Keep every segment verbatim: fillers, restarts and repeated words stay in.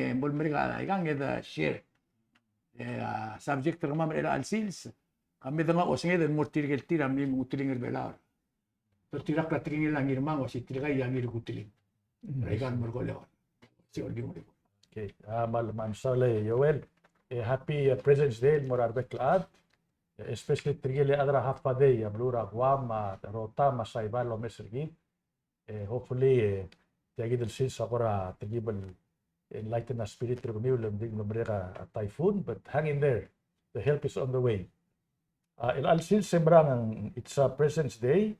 e bo lemerek a ikang e de share. E a subject er kemam er chelecha el sils, kemam a medengei a osenged el mo er tirke el tir a mle nguteling er Belau. Tirkak a tekingel a Ngirmang, ua se tirka a Ngirkuteling. Mm. Aika el mo er a Oreor. Se el di mo er a Oreor. Okay. A, mal, mal mesaul e Joel. E, happy, uh, President's Day el mo er a rebek el chad. E, especially tirke el chad er a half a day, a beluu er a Guam, a Rota, me a Saipan el omes er kid. E, hopefully, e, tia kid el sils a kora telkib el enlighten a spirit er kemiu el di mlo merek a, a typhoon, but hang in there. The help is on the way. A, el chelecha el sils e merang, it's a President's Day.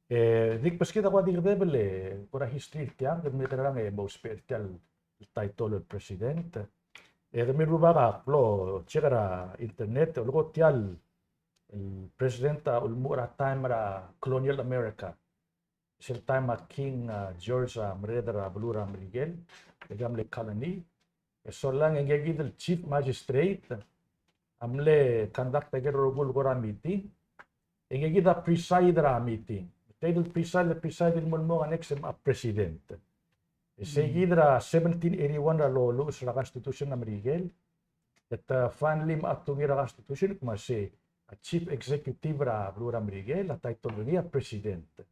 E, di kbeskid a kua di kedeb el, e, kora history er tiang, kede mekerang e mo ousbech er tia el title el president. E, kemiu el rubak a kmo check er a internet, e olekoi tia el president a ulemuchel er a time er a colonial America. Sel time a King, a, George a merreder er a beluu er a Merikel, e kmal colony. E solang e ngii kid el chief magistrate a mle conduct a ikel rokui el kora meeting. E ngii kid a preside er a meeting. Tia el preside, el preside el mo el mo next a president. E sei kid er a seventeen eighty-one er a loluches er a constitution er a Merikel. E te finally me a tungil er a constitution, kmo se a chief executive er a beluu er a Merikel, a title er ngii a president.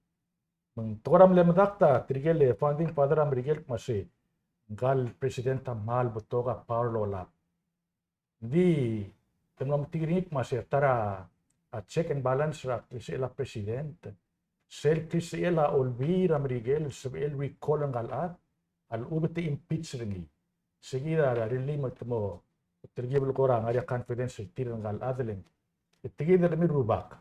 Me ng tekoi er a mle medakt a tirke el founding father er a Merikel el kmo se ngka el president a kmal betok a power el olab. Ng di te mlo metik er ngii el kmo se ta er a check and balance er a klisichel a president. Sel klisichel a olbiil er a Merikel el sebechel el recall er ngka el chad, a lechub e te impeach er ngii. Sei kid a rirellii me te mo telkib el kora ngar er ngii a confidence er tir er ngka el chad el ng. E tia kid er kemiu el rubak,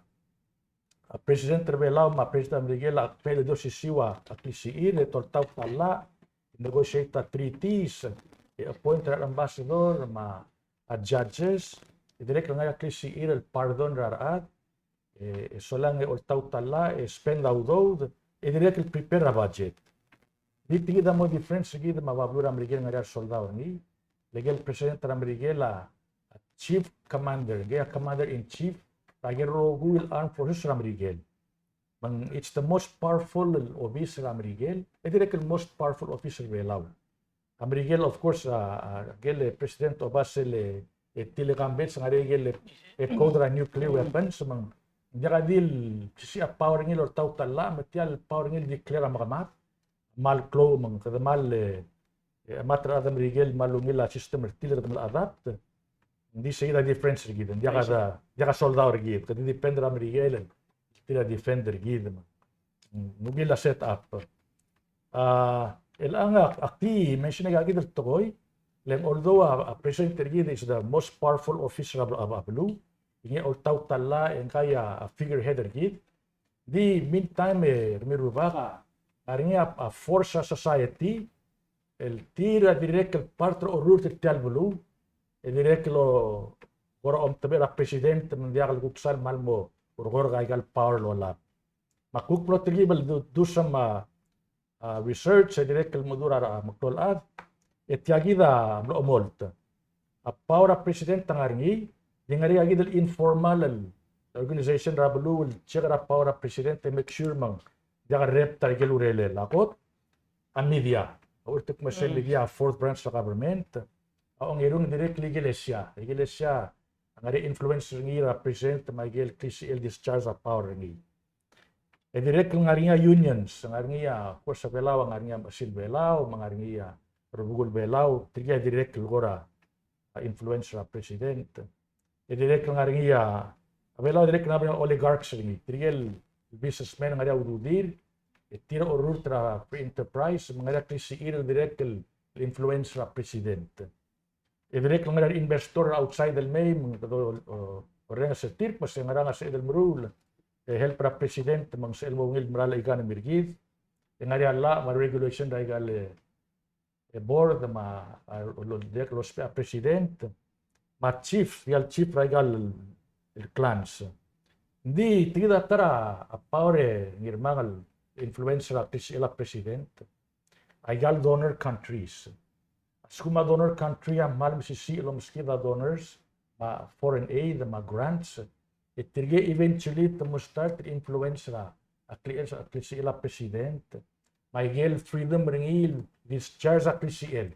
a president er a Belau me a president er a Merikel a kbel el di osisiu a klisichir e te oltaut a llach, negotiate a treaties, e appoint er a ambassador me a judges, e dirrek el ngar er ngii a klisichir el pardon er a rechad, e, e solang e oltaut a llach, e spend a udoud, e dirrek el prepare a budget. Ng di tia kid a mo difference er kid me a beluu er a Merikel el ngar er ngii a resoldau er ngii, le ngike el president er a Merikel a, a chief commander, ngii a commander in chief er a ikel rokui el armed forces er a Merikel. Me ng, it's the most powerful office er a Merikel, e dirrek el most powerful office er a Belau. A Merikel, of course, a, a, ikel president a oba sel, e, tilekambets, ngar er ngii ikel, e, code er a nuclear weapons, me ng diak a di el, sisiich a power er ngii el oltaut a llach, me tia el power er ngii el declare a mekemad, kmal klou me ng kede kmal, e, e, a mad er a rechad er a Merikel el kmal ungil a system er tir el kede mla adapt. Ng di sei kid a difference er kid, ng diak a, diak a soldau er kid, kede defend er a Merikel, tir a defend er kid. Me ng ungil a set up. A, el ang ak, ak di mention aika kid el tekoi, le ng although a, a president er kid is the most powerful officer er a, a, a beluu, ngii a oltaut a llach e ngka a, a figurehead er kid, Di meantime, e, Remi Rubak, a ngar er ngii a, a force er a society, el tir a dirrek el part er a orrurt er tia el beluu, e dirrek el kora omtebechel er a president me ng diak el kuk sal kmal mo er kora aika el power el olab. Me a kuk mlo telkib el do, do some, a, a, research, e dirrek el mo dmu er a, a, meklou el chad, e tia kid a mlo omolt. A power er a president a ngar er ngii, di ngar er ngii a kid el informal el organization er a beluu el check er a power er a president e make sure me ng diak el rep ta er a ikel urerel. A kot, a media. A uchul me sel media a fourth branch er a government. A ongerung dirrek el ikelesia. Ikelesia a ngar er ngii a influence er ngii er a president me a ikel klisichel discharge a power er ngii. E dirrek el ngar er ngii a unions, ngar er ngii a, of course, a Belau a ngar er ngii a Mechesil Belau, me a ngar er ngii a Rubekul Belau, tirke a dirrek el kora, a, influence er a president. E dirrek el ngar er ngii a, a Belau a dirrek el ngar er ngii a oligarchs er ngii, tirke el businessmen a ngar er ngii a ududir, e tir a orrurt er a free enterprise, me ng ngar er ngii a klisichir el dirrek el influence er a president. E dirrek el ngar er ngii a investor outside el mei, me ng kede, o, orrenges er tir, me se ngar er ngii a sebeched el meruul, e help er a president, me ng sebechel mo ungil merael a economy er kid. E ngar er ngii a llach me a regulation er aika el, e, board, me a, a, lo, dirrek el lousbech a president, me a chief, tia el chief er aika el, el clans. Ng di, tia kid a ta er a, a power e, ngii er a mle influence er a klisichel a president. Aika el donor countries. A lsekum a donor country a kmal mesisiich el omeskid a donors, me a foreign aid, me a grants, e tirke eventually te mo start el influence er a, a kli-, a klisichel a president. Me aike el freedom er ngii el discharge a klisichel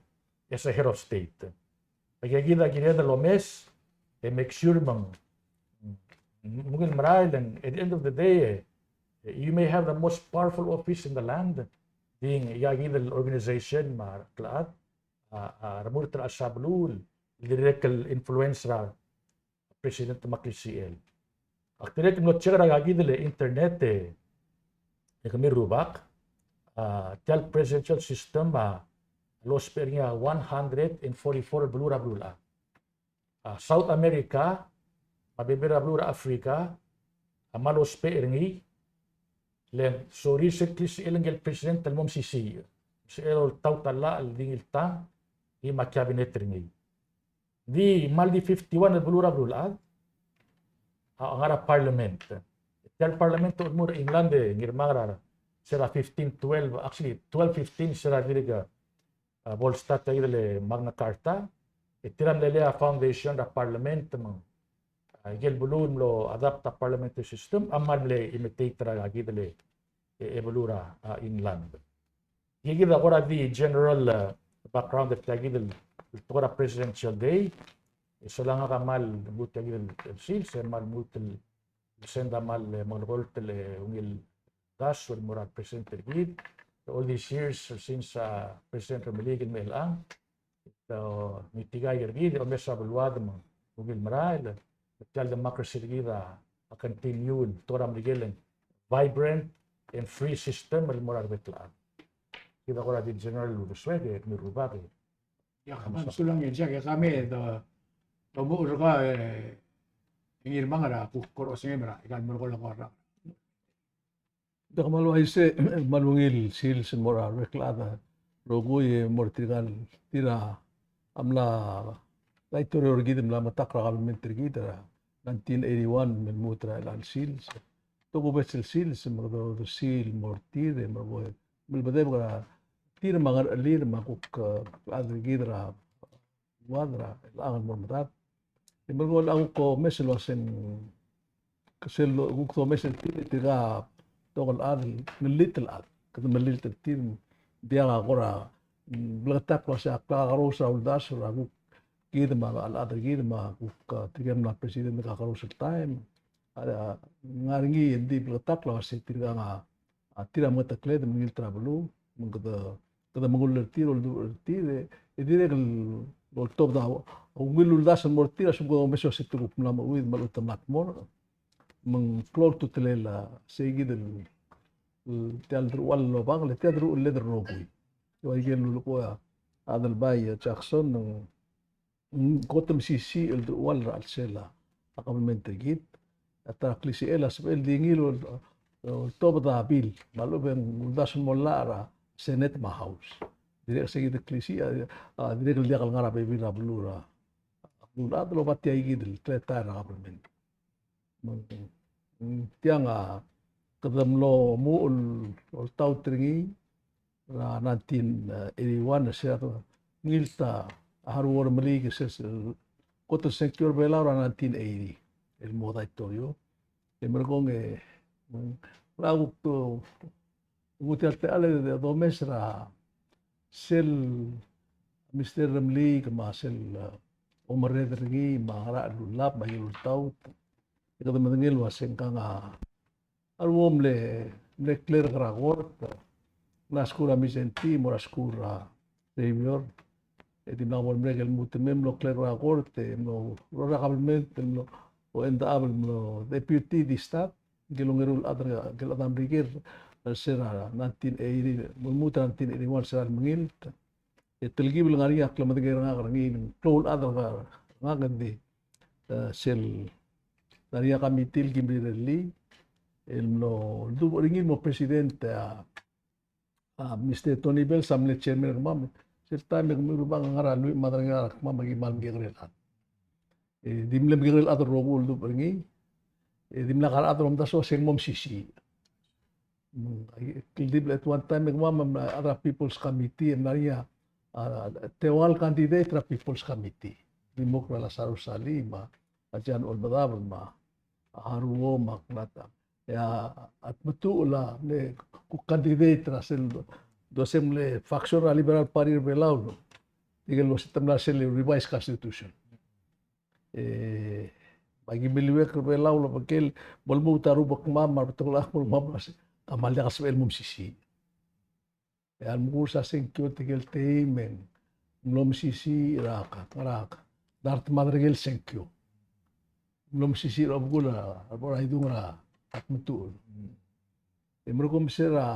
as a head of state. Aika kid a kired el omes, e make sure me ng, me ng ungil merael, and at the end of the day, e, you may have the most powerful office in the land, being aika kid el organization me a klechad, a, a, remurt er a chelsel a beluu, el dirrek el influence er a president me a klisichel. Ak dirrek el mlo check er aika kid el internet e, e kemiu el rubak, a, tia el presidential system a, lousbech er ngii a one hundred and forty-four el beluu er a beluulechad. A, South America, me a bebil er a beluu er a Africa, a kmal ousbech er ngii, le ng sorir sel klisichel ngike el president el mo mesisiich. Sel oltaut a llach el di ngii el tang, e me a cabinet er ngii. Di kmal di fifty-one el beluu er a beluulechad a ngar er a parliament. Tia el parliament a ulemuchel er a England e ngii er a mong er a, se er a fifteen twelve, actually, twelve fifteen se er a dirk, a, bo el start a ikid el Magna Carta, e tir a mle lay a foundation er a parliament me ng, a, ikel beluu el mlo adopt a parliamentary system, a kmal mle imitate er a ikid el, e, e beluu er a, a, England. Ikid a kora di general, e, background er tia kid el, el tekoi er a Presidential Day. E soal a ngak a kmal lmuut tia kid el, el sils, e kmal lmuut el send a kmal, e, mengelekolt el, e, ungil uldasu el mo er a President er kid. All these years since, a, President Remeliik el mei er chelechang, e, ngii tirka el kiei er kid, omes a beluad me ng ungil merael, e tia el democracy er kid a continue el tekoi er a Merikel el vibrant and free system el mo er a rebek el chad. Kid a kora di general el uldesuek, e kemiu el rubak. Ia, kmal mesulang e Jack, e kemiu e, do, domuchel er kau e, ngii er a mong er a kuk kora osengem er a, e kmal merekong el kora. Diak, kmal uaisei, kmal ungil sils el mo er a rebek el chad el rokui, e mo er tirka el, tir a mla, laitorio er kid, mla metakl er a kabelment er kid er a nineteen eighty-one, me lmuut er a chelecha el sils. Tokubets el sils, me kede odersii el mo er tir, e me bo, me lebedebek er tir me a ngerechelir me a kuk, e, chad er kid er a, ua er a, chelechang el mo er medad. E merekong el kuk omes el uaseng, ke sel kuk domes er tir, tirka a betok el chad, ngellilt el chad, kede mellilt er tir, diak a kora, mm, bleketakl el uasei a kakerous er a uldasu er a kuk kid me a rechad er kid me a kuk, a, tirke el mla president el kakerous el taem. A, a, ngar er ngii e ng di bleketakl el uasei tirka a, a, tir a mengetekled me ng ngilt er a beluu, me ng kede, kede mengull er tir, olduch er tir, e, e dirrek el oltobed a ungil uldasu el mo er tir, a lsekum kede omes el uasei te kuk mla meuid me a lechub e te mla dmor. Me ng klou a ultutelel a, sei kid el, el tia el deruchall el obang, le tia el deruchelled el rokui. Ua ikel lulekoi a Adelbai, a, Jackson, ng, ng kot el mesisiich el deruchall er a chelsel a kabelment er kid. A ta er a klisichel a sebechel di ngii el, oltobed a bill, me a lechub e ng uldasu el mo llach er a Senate me a House. Dirrek se kid el klisiich, a, a, dirrek el diak el ngar er a bebil er a beluu er a, a, beluu er a, a, oba tia kid el kletael er a government. Me ng, ng tiang a kede mlo muchel oltaut er ngii er a nineteen eighty-one, se er a ngilt a Haruo Remeliik, se, se, kot el sengkio er a Belau er a nineteen eighty, el mo daitorio. E merekong e, mm, ngera kuk to, kuk tia el techall e domes er a sel Mister Remeliik me a sel, eh, omerreder er ngii me a ngerachel el ullab me a ikel oltaut. E kede medengei el ua se ngkang a Haruo a mle, mle clerk er a court, ng mla skuul er a Mindszenty, mo er a skuul er a Xavier. E dimlak bo lemerek el lmuut el mei, mlo clerk er a court, e mlo oureor er a kabelment, e mlo, o end up el mlo deputy distach, ngike el ongeru el chad er ngike el chad er a Merikel, er se er a nineteen eighty, mlo lmuut er a nineteen eighty-one, se er a lemengilt. E telkib el ngar er ngii a klemedengei er ngak er ngii, ng klou el chad er ngak, ng di, e, sel, ngar er ngii a committee el kim rirellii, el mlo, ldubech er ngii el mo president, a, a, Mister Tony Bells a mle chairman er kemam, sel taem e kemiu el rubak a ngar er a lluich me a tang er kemam me ki kmal mekekerei el chad. E di mle mekekerei el chad el rokui el ldubech er ngii, e dimlak a rechad el omdasu el ua se ng mo mesisiich. Mm, a, kldibel at one time e kemam a mla chad er a People's Committee, e mla er ngii a, a, teua el candidate er a People's Committee. Dimukl er a Lazarus Salii me a, a John Olmedab me a Haruo me a Knata. E a, a Tmetuchl a mle kuk candidate er a sel, dua se mle faction er a Liberal Party er a Belau, no? Tirke el ua se te mla er sel revised constitution. E, me aki meliuekl er a Belau el obengkel, bo lmuut a rubak er kemam, me a rebetok el chad el mo er kemam, me a se, kmal diak el sebechel el mo mesisiich. E a lmukus a sengkio tirke el teim e ng mlo mesisiich er a ka, er a ka, dart me a derengel sengkio. Ng mlo mesisiich er a obekul a, a bo er a idung er a Tmetuchl. E merekong me se er a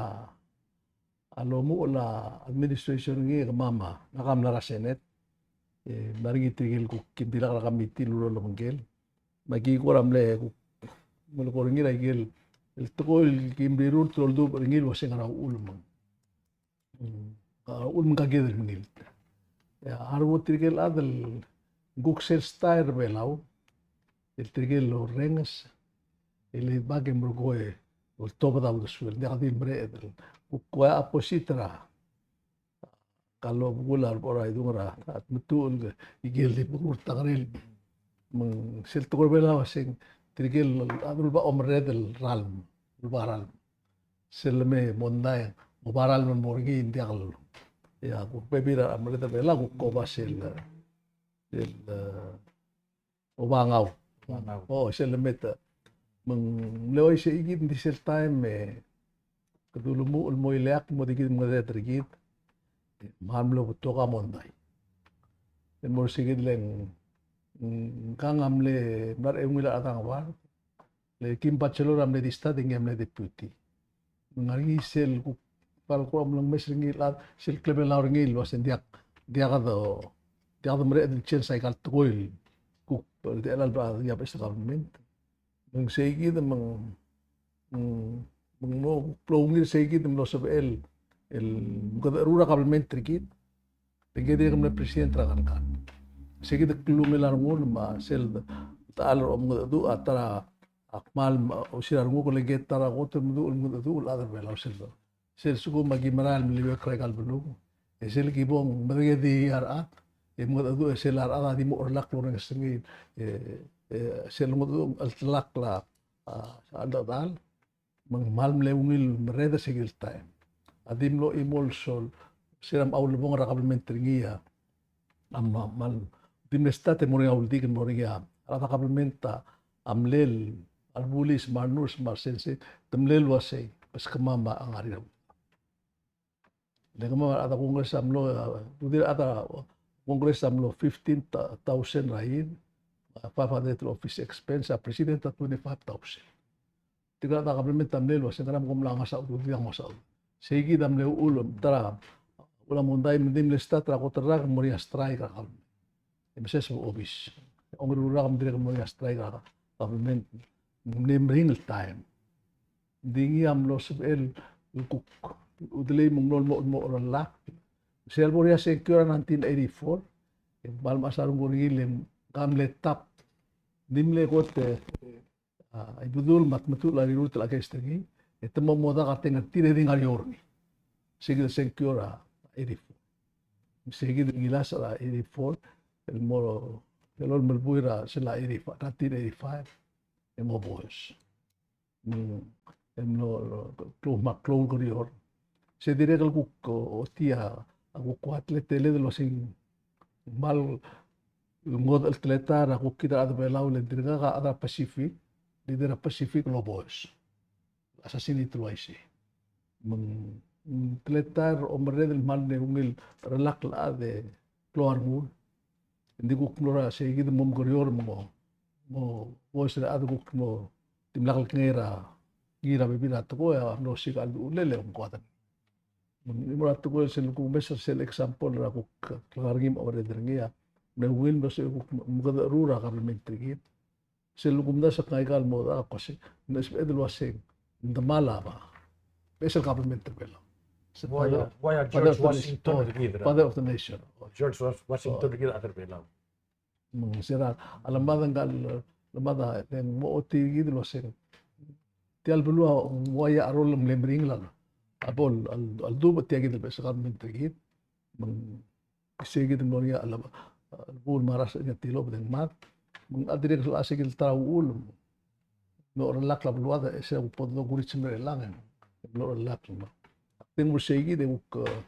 a lomuchel a administration er ngii e kemam a, ngak a mla er a Senate. E, mla er ngii tirke el kuk kim dilak er a committee el ureor el obengkel. Me aki kora mle kuk, mle kora ngii er a ikel, el tekoi el kim rirurt el oldubech er ngii el ua se ngera uchul me ng. Mm, a uchul me ng kakired el mengilt. E a Haruo tirke el chad el kuk sel style er a Belau, el tirke el orrenges, el laid back e merekong e oltobed a uldesuel, ng diak di mereched el kuk kua opposite er a ka el obekul a lebo er a idung er a Tmetuchl, ikel di mekururt a ngerel. Me ng sel tekoi er a Belau a se ng tirke el chad el uleba omerreder el ralm, uleba ralm. Sel leme mondai, oba ralm el mo er ngii, ng diak el, ia, kuk bebil er a merreder er a Belau, kuk oba sel, el, e, Obangau. Obangau. O, sel lemei te. Me ng mle uaisei kid, ng di sel taem e kede ulemuchel el mo ileakl el mo di kid mengedecheduch er kid. Me a mle betok a mondai. El mo er se kid le ng, ng, ngkang a mle, mla er a eungel a chad er a Ngebard. Le Kim Bachelor a mle di start e ngii a mle deputy. Me ng ngar er ngii sel kuk, kmal kuk mle ngmes er ngii el chad, sel klebelau er ngii el uase ng diak, diak do, diak do mereched el change aika el tekoi el kuk, el techellel a bla, ia, best government. Me ng sei kid me ng, mm, me ng mlo, mlo ungil sei kid me ng mlo sebechel el, el mekedecherur a kabelment er kid. Le ngii a dirrek el mle president er a kerkan. Sei kid a klungel a rengul me a sel techall er a omengedecheduch a ta er a kmal, me a osir a renguk, le ngii a ta er a kot el meduch el mengedecheduch el chad er a Belau sel do. Sel lsekum a ki merael el meliuekl er aika el beluu, e sel ki bo medengei a rechad, e mengedecheduch, e sel a rechad a di mo cherellakl el orrenges er ngii, e, e sel mengedecheduch a cheltelakl a, a, a cheldechedechal. Me ng kmal mle ungil merreder er sel taem. A di mlo chimo el sol, se er a mo ulebongel er a kabelment er ngii a, a kmal, kmal di mle start e mo er ngii a uldik, mo er ngii a, a rechad er a kabelment a mle, a rebulis me a renurse me a resensei, te mle el uasei, beskemam a ngar er a Le kemam a rechad er a Congress a mlo, a, rudel a rechad er a Congress a mlo fifteen thousand er a year, a, five hundred el office expense, a president a twenty-five thousand. Tirka a rechad er a kabelment a mle el uase ngera me kom mla ngasech a ududir, ngasech a ududir. Sei kid a mle uchul, ta er a uchul a mondai me ng di mle start er a kot el rak el mo er ngii a strike er a kabelment. E meses a obis. Ongeru el rak me ng dirrek el mo er ngii a strike er a kabelment. Mle meringel taem. Ng di ngii a mlo sebechel el kuk udelei me ng mlo mo, mo orelak. Sel bo er a sengkio er a nineteen eighty-four, e kmal mechas a renguk er ngii le ng mle tap. Ng di mle kot e, a, Ibedul me a Tmetuchl a rirurt el against er ngii, e te mo modak a teng er tir e di ngar er eou er ngii. Sei kid el sengkio er a eighty-four. Sei kid el ngilasech er a eighty-four, el mo, el olmelbuil er a sel eighty-five, nineteen eighty-five, e mo boes. Mm, e mlo, klou me a klou el kerior. Se dirrek el kuk, o, ochotii a kuk ua teleteled el uasei ng kmal ngodech el teletael er a kuk kid a rechad er a Belau le ng dirkak a chad er a Pacific, leader er a Pacific el oboes. Assassinate el uaisei. Me ng, mm, teletael er a omerreder el kmal mle ungil relak el chad e klou a rengul. Ng di kuk mlo er a sei kid el mo mekerior me ng mo, mo boes er a chad el kuk mlo dimlak lekengei er a ngii er a bebil er a tekoi, a mlo siik a llechulel e omkoad. Me ng mo er a tekoi sel kuk mes er sel example er a kuk ngar er ngii me a omerreder er ngii a mle ungil mlo se kuk mekederur a government er kid. Sel kumdasu e ng aika el mo, a, ko se, ng sebeched el uasei ng demal a ba, beches el government er a Belau. Se why, father, why a father George of the Washington nation, er kid, er a? Father of the nation. George Wash-, Washington er kid a chad er a Belau. Me ng se er a, a lemad ngka el, lemad a, e ng mo ochotii kid el uasei tia el beluu a ng ua ia a rol el mle meringel a bo el, a, a ledubech tia kid el beches el government er kid. Me ng sei kid el mlo er ngii a, a, a, bo el mera se er ngii a tilobed e ng mad. Me ng dirrek el sei kid el ta er a uchul. Mlo relak a beluad e se bo dokurits el mei er chelechang e mlo relak el mad. Ak di mo er sei kid e kuk, e,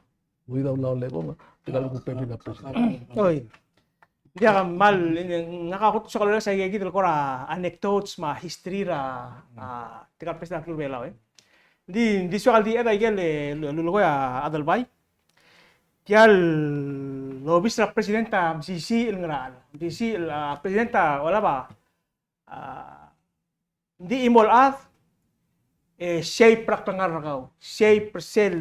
ui dau lau lekong, tirka el kuk bebil a president. Oi. Diak a kmal, ngak a kot soak el uase aika kid el kora anecdotes me a history er a, a, tirka el president er a beluu er a Belau, e. Ng di, ng di soak el di add aike el, el, el lulekoi a Adelbai. Tia el obis er a president a mesisiich el ngerachel. Mesisiich el, a, president a olab a, a, ng di chimo el chad, e, shape er a klengar er kau, shape er sel,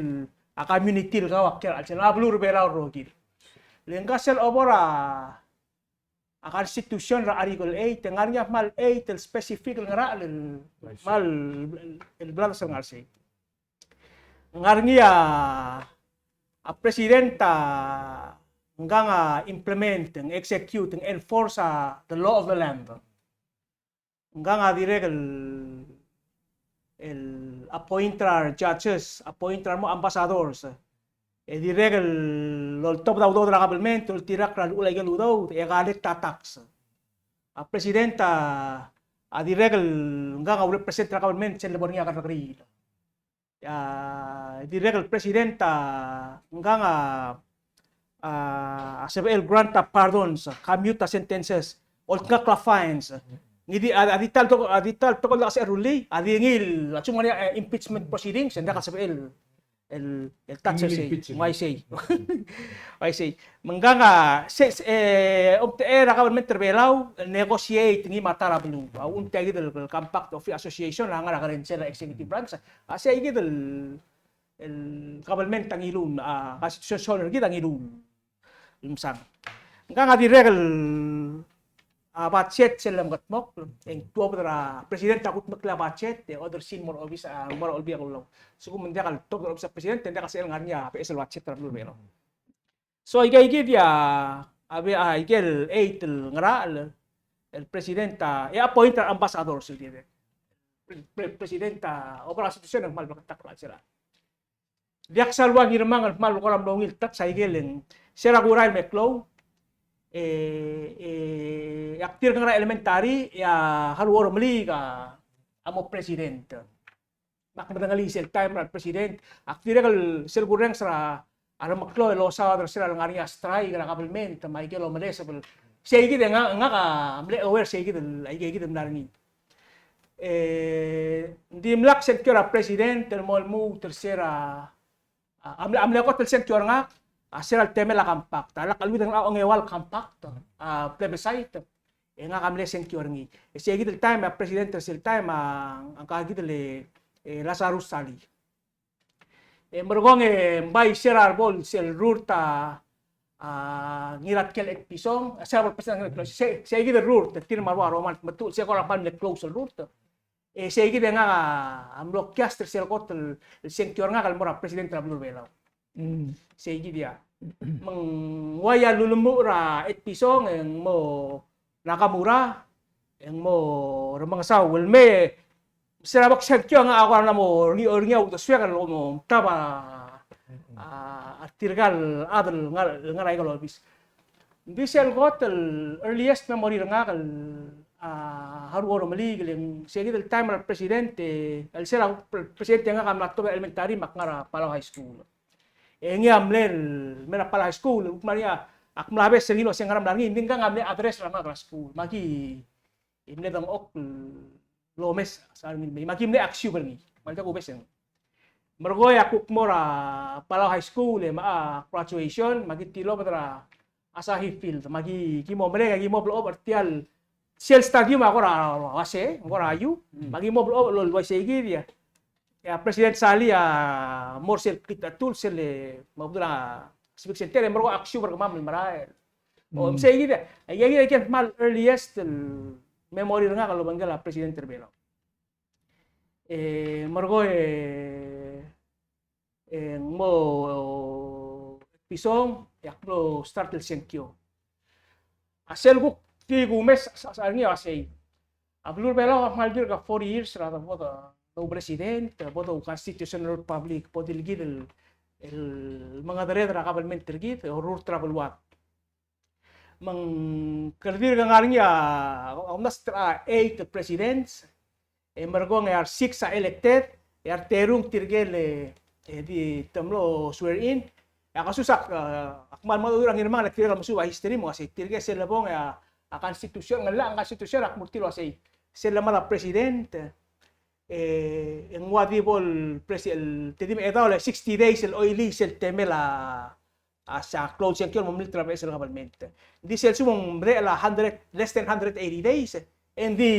a, community el kau a kiei er a chelsel a beluu er a Belau el rokir. Le ngka sel obo er a a Constitution er a Article eight, e ng ngar er ngii a kmal eight el specific el ngerachel el, kmal el, el bla sel ngar sei. Ng ngar er ngii a, a president a ngkang a implement, ng execute, ng enforce a the law of the land. Ngkang a dirrek el, el appoint er a judges, appoint er a mo ambassadors. E dirrek el oltobed a udoud er a government, oltirakl er a llechul aike el udoud, e collect a tax. A president a, a dirrek el ngkang a represent er a government sel lebo er ngii a kerrekeriil. A dirrek el president a ngkang a, a sebechel grant a pardons, commute a sentences, oltngakl a fines. Ngii di a, a di ta el tok-, a di ta el tekoi el lak se rullii, a di ngii el, a lsekum ng ngar er ngii a, e, impeachment proceedings, e ng diak a sebechel el, el touch er sei. Impeachment. Ng uaisei. Uaisei. Me ngkang a, se, se, e, omtechei er a government er a Belau, negotiate ngii me a ta er a beluu. A uchul me tia kid el, el compact of free association, a ngar er a kerensel a executive branch, a sei kid el, el government a ngiluu, a, constitution er kid a ngiluu el msang. Ngkang a dirrek el, a, budget sel lemekedmokl, e ng tuobed er a president a kudmeklii a budget, e order er sel mo er a obis, a, mo er a Olbiil er a Kelulau. Lsekum ng diak el tuobed er a obis er a president, e ng diak a sebechel ngar er ngii a beches el budget er a beluu er a Belau. So, aika kid a, a be, a, aike el eight el ngerachel, el president a, e appoint er a ambassadors el dirrek. Pre-, pre-, president a, obo er a constitution a kmal bleketakl er a chelsel a. Diak sal ua Ngirmang el kmal kora mlo ungil touch aike el, se er a kurael me klou, e, e, ak dirk ngar er a elementary, e a Haruo Remeliik a mo president. Me ak medengelii sel taem er a president, ak dirrek el sel kurrenges er a remeklou el osaod er se er a lengar er ngii a strike er a government, me aike el omeleseb el. Sei kid e ngak, ngak a mle aware sei kid el, aike kid el mla er ngii. E, ng dimlak sengkio er a president el mo lmuut er se er a, a, a mle, a mle kot el sengkio er ngak, a, se er a le temel a compact. A lak cheleuid er ngak a ongeua el compact, a, plebiscite. E ngak a mle sengkio er ngii. E sei kid el taem, a president er sel taem, a, ngka kid el, e, Lazarus Salii. E merekong e ng bai se er a rebo el sel rurt a, a, Ngiratkel Etpison, se er a rebo el president a Ngiratkel, se, sei kid el rurt, tir me a rua Roman Tmetuchl, se kora kmal mle close el rurt. E sei kid e ngak a mlo cast er sel kot el, el sengkio er ngak el mo er a president er a beluu er a Belau. Mm. Sei kid ia. Me ng ua ia lulemuchel er a Etpison e ng mo Nakamura, e ng mo Remengesau el mei, se er a bo ksengkio a ngak a kora mla mo er ngii, er ngii a uldesuek el mo omtab a, a tirka el chad el ngar, ngar er aika el obis. Ng di sel kot el earliest memory er ngak el, a, Haruo Remeliik, e le ng sei kid el taem er a president, e, el sel a president e ngak a mla tobed er a elementary me ak ngar er a Palau High School. E ngii a mle, mle er a Palau High School, kuk mla er ngii a, ak mla obes er ngii el ua se ngera mla er ngii, ng di ngkang a mle address er a ngak er a school. Me aki, e mle dengchokl el omes a sal ngii el mei, me aki mle aksiub er ngii. Me a lta kuk obes er ngii. Merekong e ak kuk mo er a Palau High School, e me a graduation, me aki tilobed er a Asahi Field, me aki, ki mo merek, aki mo blechob er tia el, sel stadium a kora uase, kora U, me aki mo blechob el uaisei kid ia. E a President Salii a mo er sel kid a tul, sel, e, mo bedul a Civic Center, e merekong e aksiub er kemam el merael. O, me sei kid ia, e, ia kid a kmal earliest el memory er ngak el obengkel a president er a Belau. E, merekong e, e, ng mo, e, pisong, e ak mlo start el sengkio. A sel kuk di kumes a, a, a, er ngii a uasei. A beluu er a Belau a kmal dirk a forty years er a bo de, bo de president, bo de constitutional republic, bo di el kid el, el mengedereder er a government er kid, e orrurt er a beluad. Me ng kede dirk ngar er ngii a, a, almost a eight presidents, e merekong e a re six a elected, e a re terung tirke el, e, di te mlo swear in. E a kesus ak, a, ak kmal mengedecheduch er a Ngirmang el tirke el mesuub a history me uasei, tirke sel lebong e a, a constitution, ng llach a constitution, ak mo er tir el uasei, sel lemad a president, e, e ng ua di bo el presi-, el, te di mechedaol e sixty days el oilii sel temel a, a, se a klou el sengkio el mo melilt er a beches el government. Ng di sel lsekum ng medechel a hundred, less than hundred eighty days, e ng di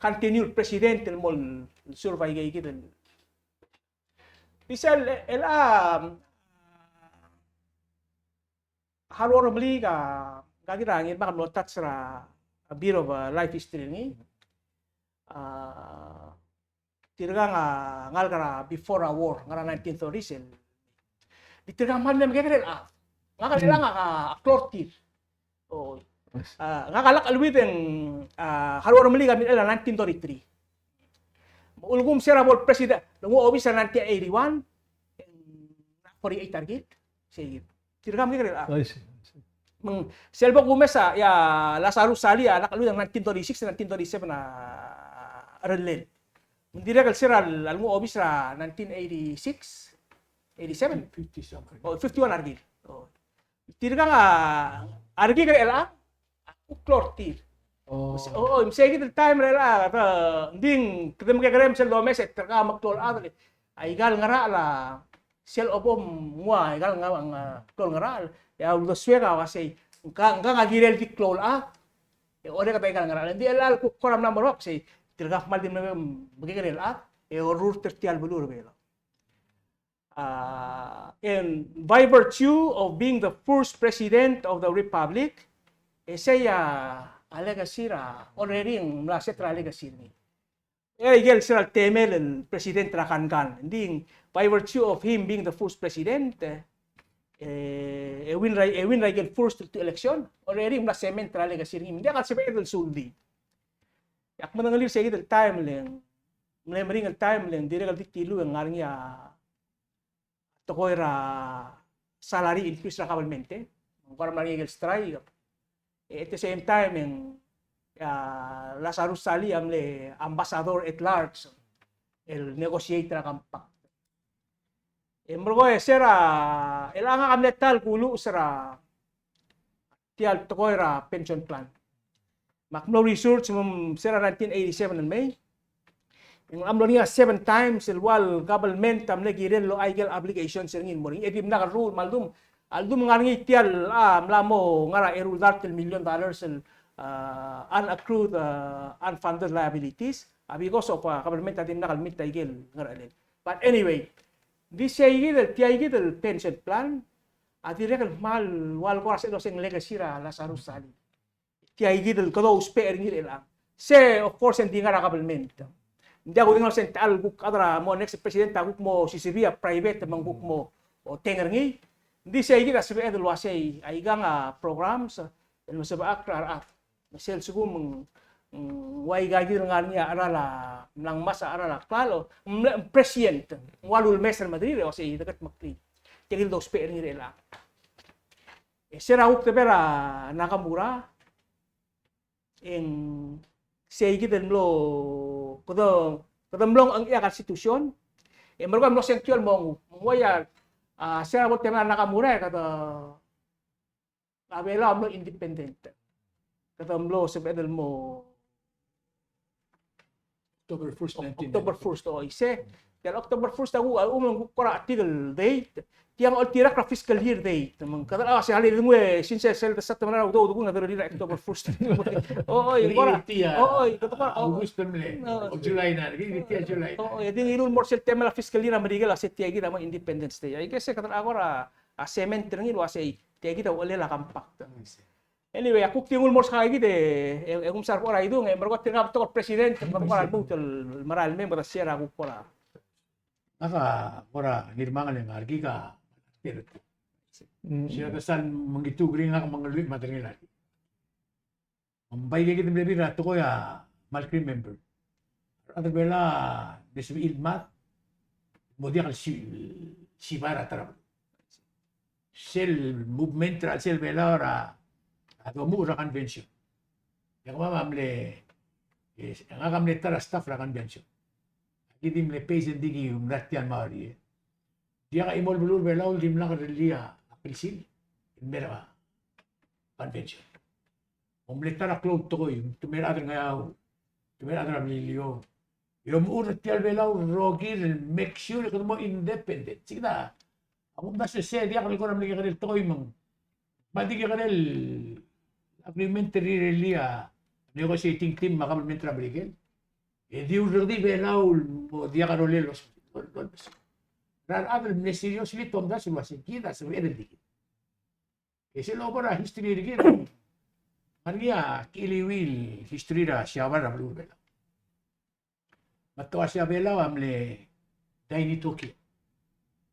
continue el president el mo el serve aike kid el. Di sel, el, a, Haruo Remeliik a, ngak a kid a Ngirmang a mlo touch er a, a bit of a life history er ngii. A, tirkang a ngalek er a before a war, ngar er a nineteen thirties el. Di tirkang a kmal mle mekekerei el chad. Ngak a, ngak a klou er tir. O. A, ngak a lak cheleuid e ng, a, Haruo Remeliik a milechell er a nineteen thirty-three. Me a ulekum se er a bo el president, lenguu a obis er a nineteen eighty-one, e ng forty-eight a rekil. Sei kid. Tirkang a mekekerei el chad. I see, I see. Me ng sel bo kumes a, ia, Lazarus Salii a lak cheleuid er a nineteen thirty-six, nineteen thirty-seven a cherellel. Me ng dirrek el se er a lenguu a obis er a nineteen eighty-six, eighty-seven. Fifty something. O, fifty-one a rekil. O. Tirkang a, a rekil el chad, a kuk klou er tir. O. O, o, me sei kid el taem er chelechang, a, ng di kede mekekerei me sel domes e tirkang a meklou el chad, a ikal ngerachel a, sel bo mnguu a ikal ngerachel, a, klou el ngerachel, e a uldesuek a uasei, ngkang, ngkang a kirel di klou el chad, e orreked a ikal ngerachel. Ng di chelechang el kuk kora mla mo er bab sei, tirkang a kmal di mle mekekerei el chad, e orrurt er tia el beluu er a Belau. A, and by virtue of being the first president of the republic, e sei a, a legacy er a, already ng mla set er a legacy er ngii. E ikel se er a temel el president er a kankan. Ng di, by virtue of him being the first president, e, e win er a, e win er a ikel first two election, already ng mla cement er a legacy er ngii. Ng diak el sebeched el suldii. Ak medengelii er sei kid el taem le ng, mle meringel el taem le ng dirrek el di tiluu e ng ngar er ngii a tekoi er a salary increase er a government, e. Ng kora mla er ngii a ikel strike. E at the same time, e ng, a, Lazarus Salii a mle ambassador at large, el negotiate er a compact. E merekong e se er a, chelechang a mle ta el kuluches er a tia el tekoi er a pension plan. Me ak mlo research me se er a nineteen eighty-seven el mei. E ng mla mlo er ngii a seven times el ua el government a mle kirel el locha ikel obligations er ngii el mo er ngii. E dimlak el rruul me a ldu, a ldu ng ngar er ngii tia el, a, mla mo ngar er a eru el dart el million dollars el, a, unaccrued, a, unfunded liabilities. A, because of, a, government a dimlak el meet a ikel ngerchelel. But anyway, di sei kid el, tia kid el pension plan, a dirrek el kmal ua el kora se el oseng legacy er a Lazarus Salii. Tia kid el kede ousbech er ngii er chelechang. Se, of course, e ng di ngar er a government. Ng diak kudengei el uasei ng techall kuk chad er a mo next president a kuk mo sisibii a private me ng kuk mo oteng er ngii. Ng di sei kid a sebeched el uasei aikang a programs el mesebechakl er a rechad. Me sel lsekum ng, ng ua ika kid el ngar er ngii a cheral a mla ngmasech a cheral a klalo, ng mle, ng prescient, ng ua lulemes el medrir e uasei de ketmeklii. Tia kid el dousbech er ngii er chelechang. E se er a kuk debel a Nakamura, e ng sei kid el mlo, kede, kede mlo ngchengchii a Constitution, e merekong e mlo sengkio el mo nguu. Me ng uaia, a, se er a bo el temel a Nakamura, e kede, a Belau a mlo independent. Kede mlo sebeched el mo October first, nineteen ninety-four. October first, o, isei. Tia el October first a kuk, a, um, kuk kora chetik el date. Tiang a oltirakl er a fiscal year date. Me ng kede, a, se a le denguu e, since sel de September a udoud kung a derellii er a October first. O, o, e kora. Tia, o, o, e kede kora, o, August el mle, o, o July na, kid tia July. O, o, e di ngiluu el mo er sel temel a fiscal year er a Merikel a se tia kid a mo Independence Day. Aikei se kede kora, a, cement er ngii el uasei, tia kid a uchelel a compact. Anyway, a kuk di nguu el mo er se kid e, e, e kumsa er a bo er a idung, e merekong e tirka a betok el president, me kora lmuut el merael mei, me kede share a kuk kora. Ngak a kora ngirmang el ngar er kid a, mm, sel de sal mengitu er ngii, ngak a mengeluich me a derengel a. Me ng bai kid el mle bill er a tekoi a kmal remember. A rechad er a Belau a mle sebechir el mad, mo diak el si-, sibai er a ta er a beluu. Sel movement er a chelsel Belau er a, a domuchel er a convention. E kemam a mle, e, ngak a mle ta er a staff er a convention. Aki di mle pay e ng di ki mla er tia el mauria. Diak a chimo el beluu er a Belau el dimlak lerellii a klsiil el mei er a convention. Ng mle ta er a klou el tekoi, te mei er a rechad er a Ngeaur, te mei er a rechad er a Beliliou. E omechur er tia el Belau el rokir el make sure e kede mo independent. Sei kid a, a kumdasu e sei a diak el kora mle kekerei el tekoi me ng. Me a di kekerei el agreement er rirellii a negotiating team me a government er a Merikel. E di urrekedii Belau el mo diak a rolel el os-, el os-, er a rechad el mle seriously tomdasu el uasei kid a sebeched el di kid. E sel obo er a history er kid, ngar er ngii a kiliuil history er a Siabal er a beluu er a Belau. Me te uasei a Belau a mle daini Tokyo.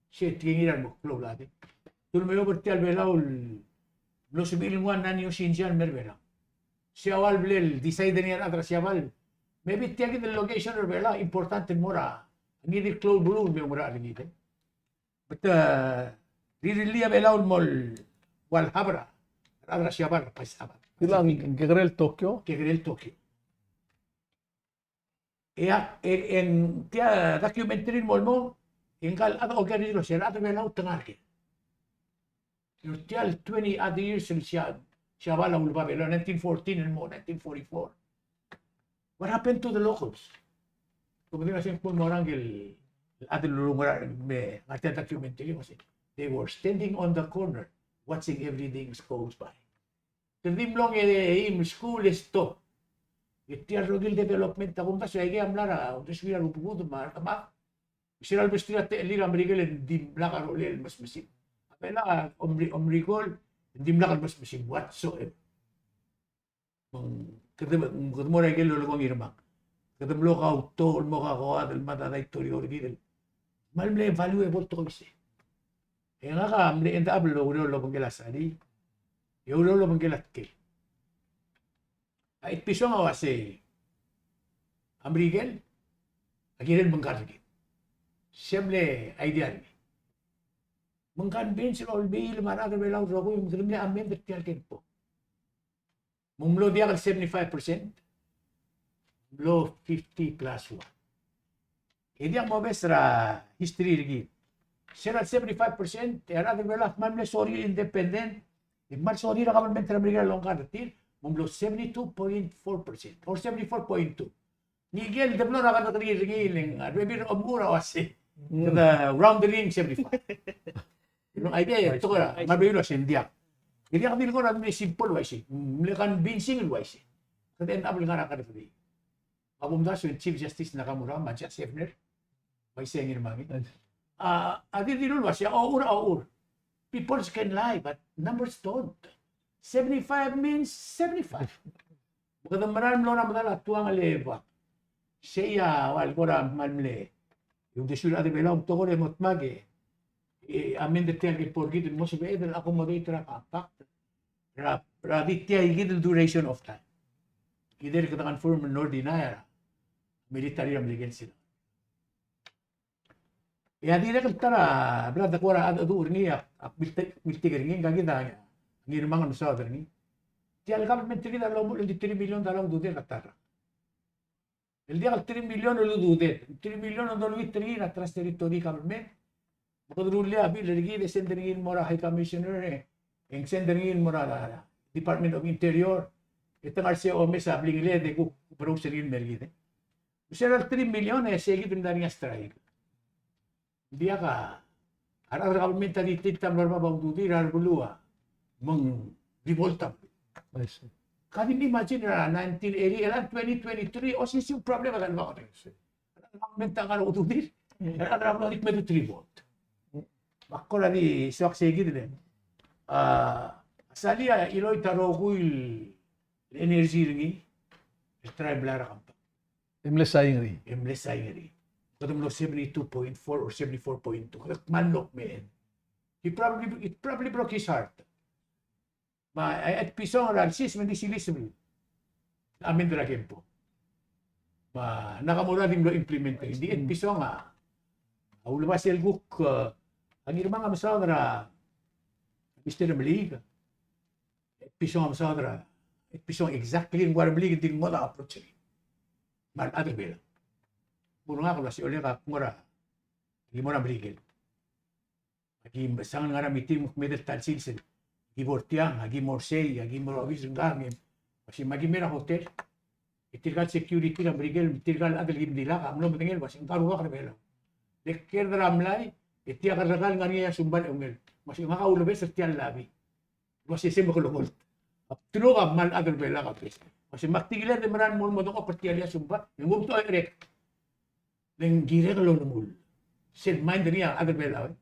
Se tekingir a remeklou el chad. Te ulemeob er tia el Belau el mlo sebechir el nguu a Nanyo Shinja el mei er a Belau. Se a ua le bla el decide er ngii a rechad er a Siabal. Maybe tia kid el location er a Belau a important el mo er a ngii di el klou el beluu el me oungerachel er ngii. But, uh, rirellii a Belau el mo ua el hub er a rechad er a Siabal er a Pacific. Tia el kekerei el Tokyo. Kekerei el Tokyo. E a, e, e ng tia documentary el mo el mo, e ngka el chad a oker er ngii el uasei a rechad er a Belau te ngar er ker. Tia el twenty odd years el Sia-, Siabal a uleba Belau, nineteen fourteen el mo nineteen forty-four. What happened to the locals? Kom di ngaseng kmo morang el, el chad el lulungerachel me ngar tia el documentary el uasei, they were standing on the corner watching everything goes by. Te di mlong e, e, e skuul e stop. E tia el rokui el development a kumdasu e aikei a mla er a uldesuir a rubekul me a rechemak. Sera el mesterir a techellir a Merikel e ng dimlak a rolel el mesmesim. A Belau a omri-, omrikol, e ng dimlak el mesmesim whatsoever. Me ng kede, kede mo er a ikel lolekoi er ngii me kede mlo kautokeau el mo kakoad el mad a daitorio er kid el kmal mle valuable el tekoi el uaisei. E ngak a mle end up el oureor el obengkel a sari, e oureor el obengkel a tkel. A Itpisong a uasei a Merikel a kirel mengkar er kid. Se a mle idea er ngii. Me ng convince er a Olbiil me a rechad er a Belau el rokui me kede mle amend er tia el kenpo. Me ng mlo diak el seventy-five percent, mlo fifty plus one. E diak mobes er a history er kid. Se er a seventy-five percent, e a rechad er a Belau a kmal mle sorir el independent, e kmal sorir a government er a Merikel el ongkad er tir, me ng mlo seventy-two point four percent, or seventy-four point two. Ngike el deblo er a kerrekeriil er ngii el ng, a rebebil er a omechur a uasei. Mm. Kede round er ngii el seventy-five. Ng idea e tekoi er a, me a rebebil a uasei ng diak. E diak di el kora mle simple el uaisei. Mle convincing el uaisei. Kede end up el ngar er a kerrekeriil. A kumdasu e ng Chief Justice Nakamura me a Judge Hefner. Uaisei a ngii me a ngii. A, a di dilu el uasei, a ochur, a ochur. People can lie, but numbers don't. Seventy-five means seventy-five. Me kede merael el mlo er a medal a tuang el eua. Sei a ua el kora kmal mle, e uldesuir a rechad er a Belau, ng tekoi er a mo dmak e, e amend er tia el kbo er kid el mo sebeched el accommodate er a compact er a, er a di tia kid el duration of time. Either kede confirm el nor deny er a military er a Merikel sel. E a dirrek el ta er a bla de kora a, a du er ngii a, a miltik, miltik er ngii, ngka kid a Ngirmang el mesaod er ngii. Tia el government er kid a lomuchel el di three million dollar a ududel a ta er a. El diak el three million el ududed. Three million a dolekoi er ngii er a Trust Territory government. Me kede rullii a bill er kid e send er ngii el mo er a High Commissioner e, e ng send er ngii el mo er a, a, a Department of Interior. E te ngar er sei a omes a blingeled e kuk browse er ngii el mer kid e. Me se er a three million e sei kid el mla er ngii a strike. Ng diak a, a rechad er a government a di tilt a mlo er bab a ududir a rebeluu a, me ng revolt a beluu. I see. Ka di mle imagine er a nineteen eighty, el a twenty twenty-three, osisiu a problem a ta el bab. I see. A rechad er a government a ngar er a ududir, a rechad er a beluu a di kmedut el revolt. Me ak kora di soak sei kid el, a, sel a chiloit a rokui el energy er ngii, el try el blai er a compact. E mle sain er ngii. E mle sain er ngii. Kede mlo seventy-two point four or seventy-four point two. Kede kmal mlo kmeed. He probably, it probably broke his heart. Me a, a, Etpison er a lsis me ng di siliseb el amend er a kempo. Me a Nakamura a di mlo implement er ngii. Ng di Etpison a, a ulebas el kuk, e, a Ngirmang a mesaod er a Mister Meliik. Etpison a mesaod er a, Etpison exactly ng ua Meliik e ng di ngodech a approach er ngii. Me a rechad er a Belau. Mo er ngak el uasei olek, ak mo er a, aki mo er a Merikel. Aki mesang el ngar er a meeting me kmeed el ta el sils el, aki bo er tiang, aki mo er sei, aki mo er a obis er ngkang, e, uasei me aki mei er a hotel. E tirka el security er a Merikel, tirka el chad el kim dilak a mlo medengei el uasei ngka el rubak er a Belau. Le ker er a mlai, e tia kerrekar el ngar er ngii a sumbar e ungil. Uasei ngak a ulebes er tia el lobby. Uasei sei me ke lokolt. A bdeluk a kmal chad er a Belau a bes. Uasei me ak di kired el mera el mo, mo dengchokl er tia el iasumbar, e ng omtok a cherek. Le ng kirek el olemolem. Sel mind er ngii a chad er a Belau, e.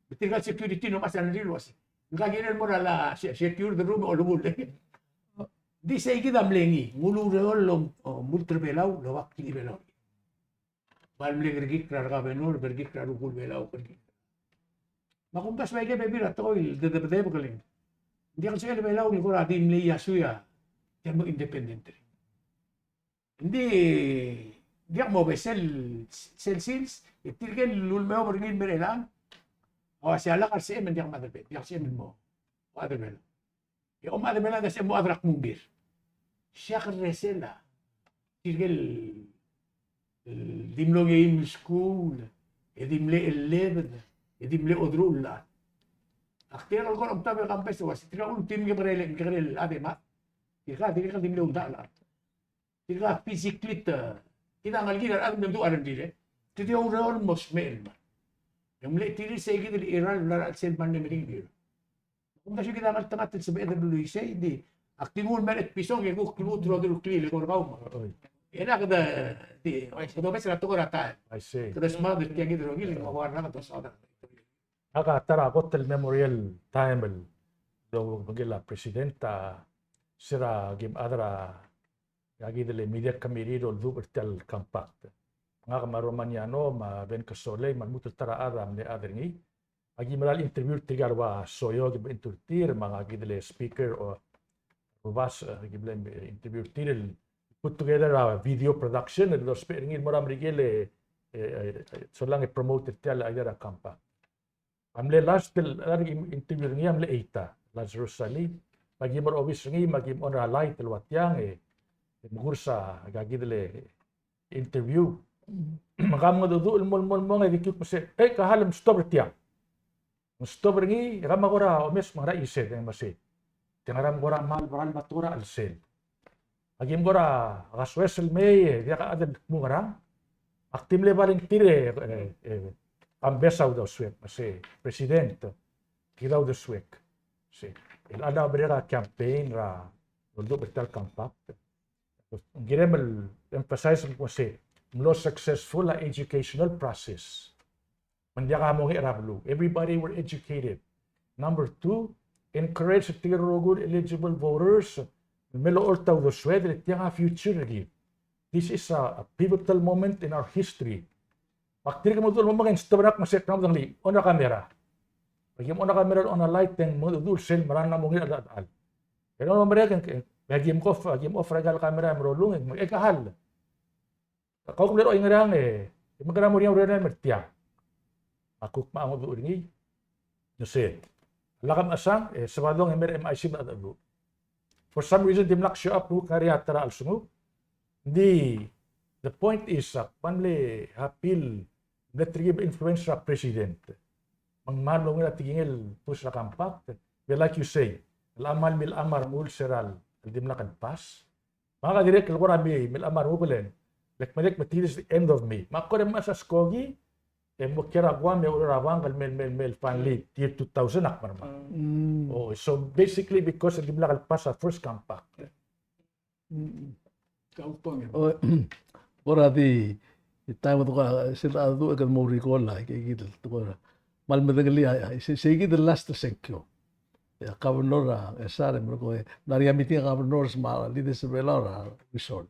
Me tirka el security no mas a ngii el uasei. Ngka kirel mo er a la se-, secure the room e olemolem. Di sei kid a mle ngii, ng ulureor el om-, omult er a Belau, el oba klii Belau. Bai mle kerekikl er a governor, kerekikl er a rokui el Belau, kerekikl. Me a kumdasu e aike el bebil er a tekoi el dedebedebek el ng diak el sebechel a Belau el kora di mle iasui a, tia el mo independent. Ng di, diak mo oba sel, sel sils, e tirke el ulemeob er ngii el mei er chelechang, a uasei a lak a lsebechem e ng diak mad er a Belau, diak lsebechem el mo, mo chad er a Belau. E omechad er a Belau a di sebechem el mo chad er a kmung er tir. Sei a kerresel a tirke el, el di mlo ngeim el skuul, e di mle chelebed, e di mle oderuchel el chad. Ak dirrek el kora omtab el campaign el uasei tirka el ultuil el mekekerei, mekekerei el chad e mad. Tirka, tirka el di mle uldak el chad. Tirka physically te, kid a ngelekir a rechad el mle mdu a rengrir e. Te di oureor el mo smecher el mad. E ng mle tir sei kid el irrai el bla er a chelsel el mle meringel. Kumdasu kid a ngeltengat el sebeched el beluisei, di ak di nguu el mer a Etpison e kuk lmuut el oderuklii el eko er kau me. Oi. E ng kede, di, kede omes er a tekoi er a taem. I see. Kede smaod er tia kid el rokir el kora ngar er a dosaod. Ngak a ta er a kot el memorial time el obengkel a president a, se er a kim chad er a, a kid el media committee el oldubech er tia el compact. Ngak me a Romaniano me a Ben Kesolei me a lmuut el ta er a chad a mle chad er ngii. Aki mera el interview er tirka el ua Soyo, ki mle interview er tir, me a kid el speaker, o, Rubas, e, ki mle interview er tir el put together a video production el dousbech er ngii el mo er a Merikel e, e, e, solang e promote er tia el idea er a compact. A mle last el, el interview er ngii a mle Eita, Lazarus Salii, me aki mo er a obis er ngii, me aki mo er a light el ua tiang, e, e mekurs a, a kid el interview. Me ka mengedecheduch el mo, mo, mo, e di kuk me se, e, ka hal, me stop er tiang. Me stop er ngii, e ka me kora omes me ngera chised, e me se. Te ngera me kora mal beral me a tekoi er a chelsel. Aki me kora kasoes el mei, e diak a chad el kmo ngerang. Ak di mle volunteer e, e, e, ambes a uldesuek, me se, President, kid a uldesuek. Se, el a merek a campaign er a, oldubech er tia el compact. Ng kirem el emphasize el kmo se, mlo successful a educational process. Me ng diak a mongetmokl er a beluu. Everybody were educated. Number two, encourage er tirke el rokui el eligible voters el me locholt a uldesued, e le tiang a future er kid. This is a, a pivotal moment in our history. Me ak dirrek el mo dmu el mo mekngit e ng stop er ngak me se kede mo medengelii, on a camera. Me aki mo on a camera, on a light, e ng mo dmu el sel mera el mo ngii a chad el chad. E ng mo merek e ng, me aki mo off, aki mo off er aika el camera e merolung, e ng, e kau a hal. Kau a mle er oingerang e, e mekera mo er ngii a urerel el mer tiang. Me a kuk me a mo dmu er ngii. Ng sei. Lak mechesang, e, Sabadong e mer a M I C me a dmu. For some reason, dimlak show up, kuk ngar er ngii a ta er a chelsenguk. Ng di, the point is, a, kmal mle happy el mle terkib el influence er a president. Me ng kmal mlo ungil a tekingel el push er a compact. But like you say, el kmal mle mla er a rengul se er a el dimlak el pass. Me ngak a dirrek el kora mle mla er a rengul e le ak medengei me tia is the end of me. Me ak kora mesa skoki, e mo kiei er a Guam e oureor er a bank el mei, mei, mei el finally, year two thousand ak mla er a bank. Mm. Oh, so basically because dimlak el pass a first compact. Mm. Kau pang. Oh, kora di, di taem e kora, se el a dmu e kede mo recall a, ke kid el, kora. Kmal medengelii a, a, se, se kid el last sengkio. E a governor a, e sel, e merekong, e, ng ngar er ngii a meeting a governors me a leaders er a Belau er a resort.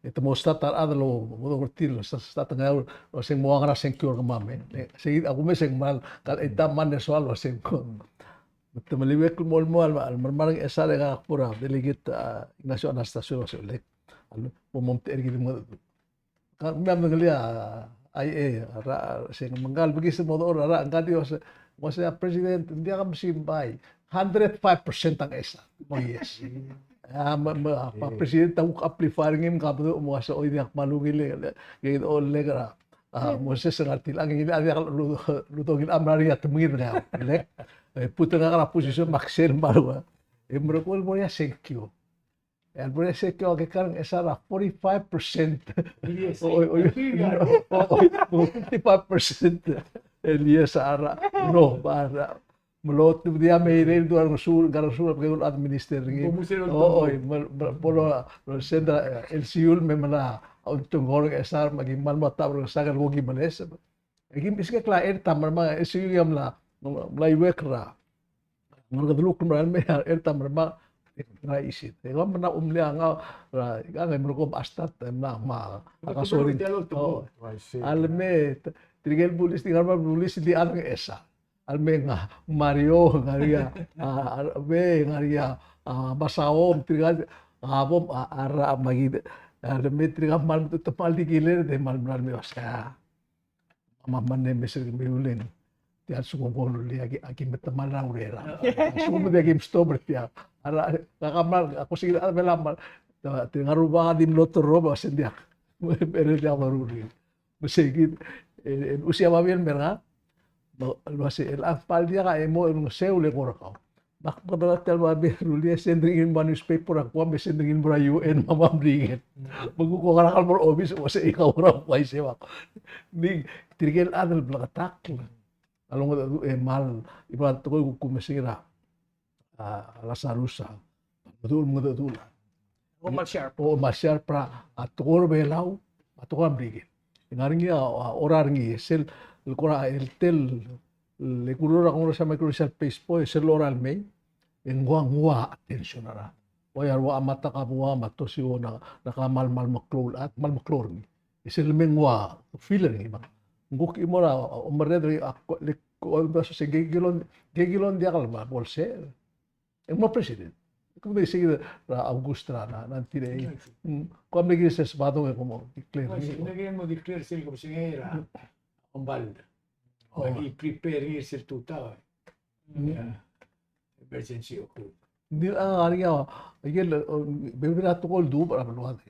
E te mo start a rechad el mo, mo dmu er tir, start, start er ngii a, el uasei ng mo ua ngera sengkio er kemam, e. E, se, a kumes e ng kmal, kal, e ta mle soal el uasei ng ko. Me te meliuekl el mo, el mo, el, el mera el ngar er ngii a sel, e ngak a kbo er a delegate, a, Ignacio Anastasio el uasei, Oleg, a lebo mo omtechei er kid el mo Ka, me a medengelii a, a, e, a, er a, se ng mengkal bekis el mo dechor er a, ngka di uase, uase a president, ng diak a mesim bai. Hundred five percent a ngchesar. Oh, yes. A, me, me, a, a president a kuk amplify er ngii me ka meduch me uase, oi, diak kmal ungil e, e, e, Oleg er a, a, Moses er a tilechang, ngii a diak lu-, lu-, ludongil a mla er ngii a temengir er ngii a, Oleg. E, put er ngak er a position me ak sel me a ua. E, merekong el mo er ngii a sengkio. E a lebo er a sengkio a kekar a ngchesar a forty-five percent. Yes. O, o, o, o, o, fifty-five percent. El yes a rechad, no, me a rechad. Me lotebedii a Meirei el dua Ngesuul, Ngesuul, a bekedul administer er ngii. Bo mo sel, o, o, me, me, bo lo, lo send er a, e, L C U el me mla, a, ultengor a ngchesar, me aki kmal mo taber a ngesang el bo ki meleseb. E kim iskek el er ta mermang, e se a mla, mla iuekl er a. Ngerkedeluk el mera el mei er ta mermang, er a isit. E kau me ng mla omlii a ngau, er a, e ngak e merekong a start, e mla, me a, a kasoring. Oh, I see. A le mei, tirke el bulis, di ngar er a bulis, di a ngchesar. A le mei ngak, Mario, ngar er ngii a, a, a, mei, ngar er ngii a, a, Masaom, tirka, a, bom, a, a, er a, me aki, a le mei tirka kmal, te kmal di kiler, e kmal mera el mei uase, a. Me a mle mesa er kemiu el, tia el lsekum ko rullii, aki, aki metemall er a urerem. A lsekum e aki mstop er tia. A re, ngak a kmal, a kosengir a Belau a kmal, tirka el rubak a di mlo terrob, a se ng diak. Me, me er tia el rullii. Me se kid, e, e, usia babier el mer ngak. Me, el uase, el a kmal diak a emo el ngeseu el eko er kau. Me ak mekedakt el babier el rullii e send er ngii el mo er a newspaper er a Guam, e send er ngii el mo er a U N me a meringel. Me kuk ko ngar er a kmal mo er a obis, uase ikau er a uaisei me ak. Ng di tirke el chad el bleketakl a longedecheduch e kmal, e kmal tekoi kuk mesengir a, a, Lazarus a, mengedecheduch, mengedecheduch. O kmal sharp. O kmal sharp er a, a tekoi er a Belau, a tekoi er a Merikel. E ng ngar er ngii a, a, ora er ngii, sel, el kora, el tel, el kuruul er a Congress a Micronesia el Facebook, sel ora el mei, e ng ua, ng ua attention er a. Oi, a rua Amata Kabua me a Toshio Nakano a kmal, kmal meklou el chad, kmal meklou er ngii. E sel me ng ua feel er ngii me ng kuk chimo er a, a, omerreder er ngii, a, ko, le, ko, ko, se, ke kilon, ke kilon diak el me a bo lsebechel. E ng mo president. Kede sei er a August er a, na, nineteen eighty. Mm. Ko a mle kirir sel Sabadong e ko mo declare. Ko sei, ng mo declare sel ko sengei er a, mm, Ombal. Oh. Aki prepare er ngii sel tutau. Mm. Yeah. Emergency occurred. Ng di a ngar er ngii a, aike el, o, bebil er a tekoi el dubech er a beluad.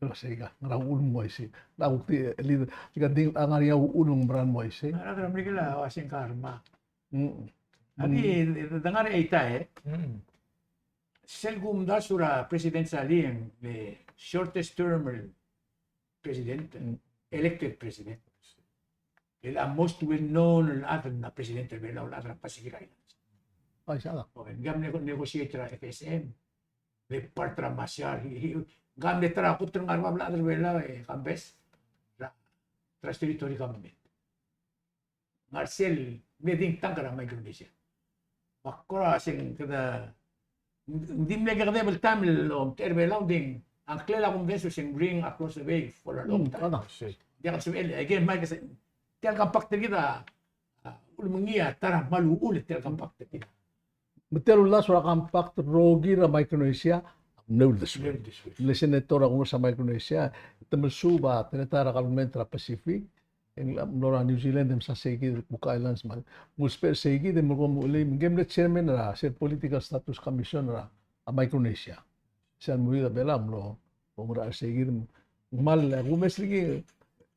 Lo sei ka, ngera uchul me ng uaisei. Ng kuk di, e, leader, ika ng di a ngar er ngii a uchul me ng mera el mo uaisei. Ngera er a Merikel a uasei ng karma. Mm. A di, mm, de ngar er a eita e. Mm. Sel kumdasu er a president, sel, e, shortest term el president, mm, elected president. El a most well known el chad el mla president er a Belau, el chad er a Pacific Islands. Bai, sa. O, ng mla nego-, negotiate er a F S M. Le part er a Marshall, he, he, ng mla ta er a kot el ngar er a bab el chad er a Belau, e, Kambes, er a Trust Territory Government. Ngar sel mle think tank er a Micronesia. Me ak kora se ng kede, ng di mle kekedeb el taem el omtechei er a Belau, ng di a ngklel a kumdasu e se ng ring across the bay for a long time. Ng diak el sebechel, again, Mike, se tia el compact er kid a, a, ulemengii a ta er a kmal uchul er tia el compact er kid. Me tia el uldasu er a compact el rokir er a Micronesia a mle uldesuel. Mle uldesuel. Mle senator er a Congress er a Micronesia, te mle suub a teletael er a government er a Pacific, e ng mlo er a New Zealand e msa seikid el Cook Islands me a, ng usbech er seikid e mlo ko muchelei, me ngii a mle chairman er a sel Political Status Commission er a Micronesia. Sel mo er a Belau a mlo, mlo ngar er seikid. Ng kmal, a kumes er ngii,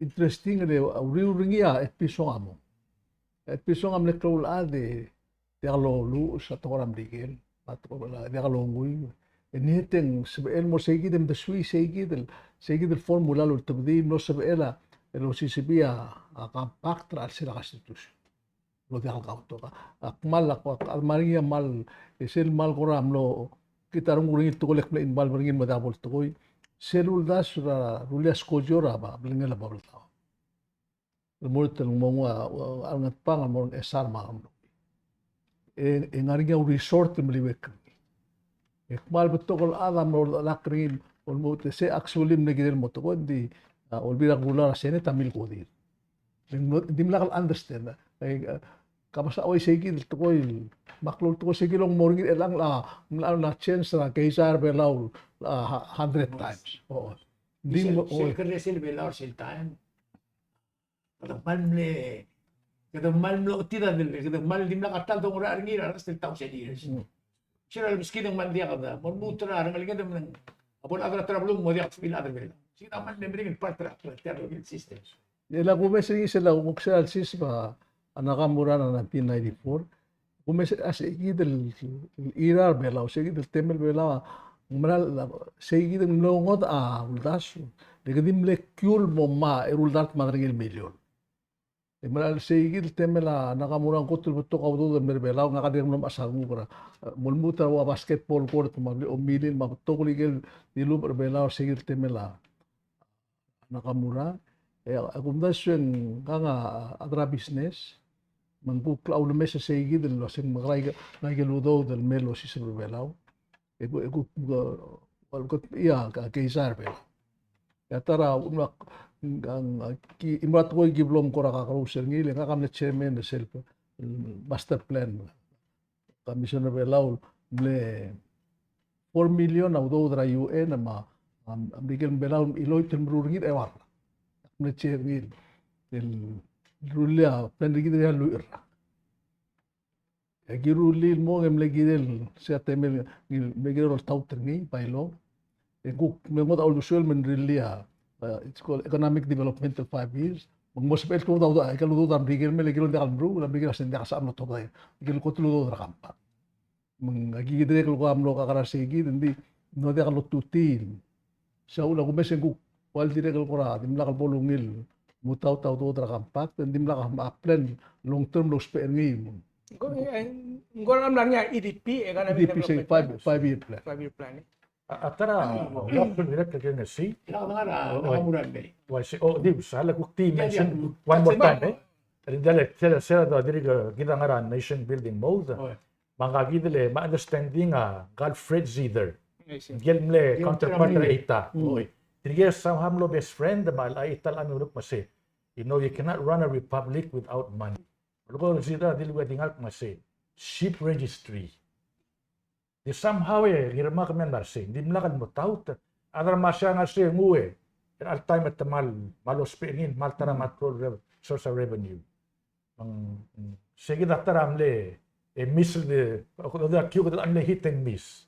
interesting el uriul er ngii a Etpison a mo. Etpison a mle klou el chad e diak loluches a tekoi er a Merikel, a tekoi er a, diak longui. E ngii a te ng sebechel el mo seikid e mdesuii seikid el, seikid el formula el ultebedii el mlo sebechel a, el osisebii a, a compact er a chelsel a Constitution. Mlo diak el kautok. A kmal, a kmal, a kmal er ngii a kmal, e sel kmal kora mlo, kid a renguk er ngii el tekoi el kmal involve er ngii el mo diak bo el tekoi. Sel uldasu er a rullii a skojo er a, ba, belngel a Babeldaob. El mo er tir el mo nguu a, a, a Ngatpang, el mo er a Ngchesar me a Ngeremlengui. E, e ngar er ngii a resort el meliuekl er ngii. E kmal betok el chad a mlo oldak er ngii, el mo, te se actually mle kirel mo tekoi, ng di, a, Olbiil er a Kelulau er a Senate a milkodir. Ng di, dimlak el understand. E, a, kabasa ua seikid el tekoi, me a klou el tekoi seikid el mo er ngii er chelechang a, mla, mla change er a keizai er a Belau, a, hundred times. O. Ng di sel, mo, sel o. Keres el Belau er sel time. Kede kmal mle, kede kmal mlo chetid a, kede kmal dimlak a ta el dongerachel er ngii er a rest el thousand years. Mm. Sel lemeskid e ng kmal diak a, mo lmuut er a rengeleked e ng, a bo el chad er a ta er a beluu a mo diak a sebechir el chad er a Belau. Sel kmal mle meringel el part er a, er a, er a system. E a kumes er ngii sel kuk sel a system a Nakamura er a nineteen ninety-four. Kumes a seikid el, el irechar er a Belau, seikid el temel Belau, ng mera el, seikid el mlo ngodech a uldasu. Le kede di mle kiu el mo ngmai a eru el dart me a derengel miliol. E mera el seikid el temel a Nakamura, ng kot el betok a udoud el mei er a Belau, ngak a dirrek el mlo mechas a kuk er a, e, mo lmuut er a ua basketball court me a bli omilil me a betok el ikel dilubech er a Belau, seikid el temel a Nakamura, e, e kumdasu e ngkang a chad er a business, me ng kuk a ulemes a seikid el uasei ng mekera aike, aike el udoud el mei el osiseb er a Belau. E kuk, e kuk, e, ua el kot, ia, a keizai er a Belau. E a ta er a, ng, ng, ki, chimo er a tekoi ki blo mkora kakerous er ngii, le ngak a mle chairman er sel, mm, master plan. Commissioner Belau, mle four million a udoud er a U N me a, a, a Merikel me a Belau el chiloit el meruul er ngii er a eua el rak. Mle chair er ngii el rullii a plan er kid er a lluich el rak. E aki rullii el mong e mle kirel, se a temel, mle kirel oltaut er ngii, by law. E kuk me ngodech a uldesuel me ng rirellii a, uh, it's called economic development of five years. Me ng mo sebechel el tuobed a udoud, aike el udoud a Merikel el mei, le kirel diak el meruul, a Merikel a se ng diak a sebecham el otobed aike el kot el udoud er a compact. Me ng aki dirrek el kora mlo kakerous er seikid, ng di, ng diak lotutii. Se a uchul a kumes e ng kuk ua el dirrek el kora dimlak el bo lungil mutaut a udoud er a compact, ng dimlak a plan long term el ousbech er ngii. Ng kora, ng kora mla er ngii a E D P, e kora E D P, se five, five year plan. Five year plan, e. A, a ta er a, ua, ua, ua, se, o, di, sa le kuk di mention one more time, e. Rin diak le, se, se, se, dirrek, e, kid a ngar er a nation building mode. Me ngka kid el, me a understanding a, ngka el Fred Zither. Ngike el mle counterpart er a EITA. Oi. Tirke somehow mlo best friend, me a EITA a mle oureng me se, you know, you cannot run a republic without money. Leko Zither a dilu el di ngalek me se, ship registry. Di somehow e, ngii me a kemiu a mla er sei, ng dimlak el mutaut. A chad er a Marshall a ngar er sei e nguu e, er a chelecha el taem e te kmal, kmal ousbech er ngii, kmal ta er a, kmal klou el rev-, source of revenue. Me ng, mm, se kid a ta er a mle, e miss el de, kede, kede, kede mle hit and miss.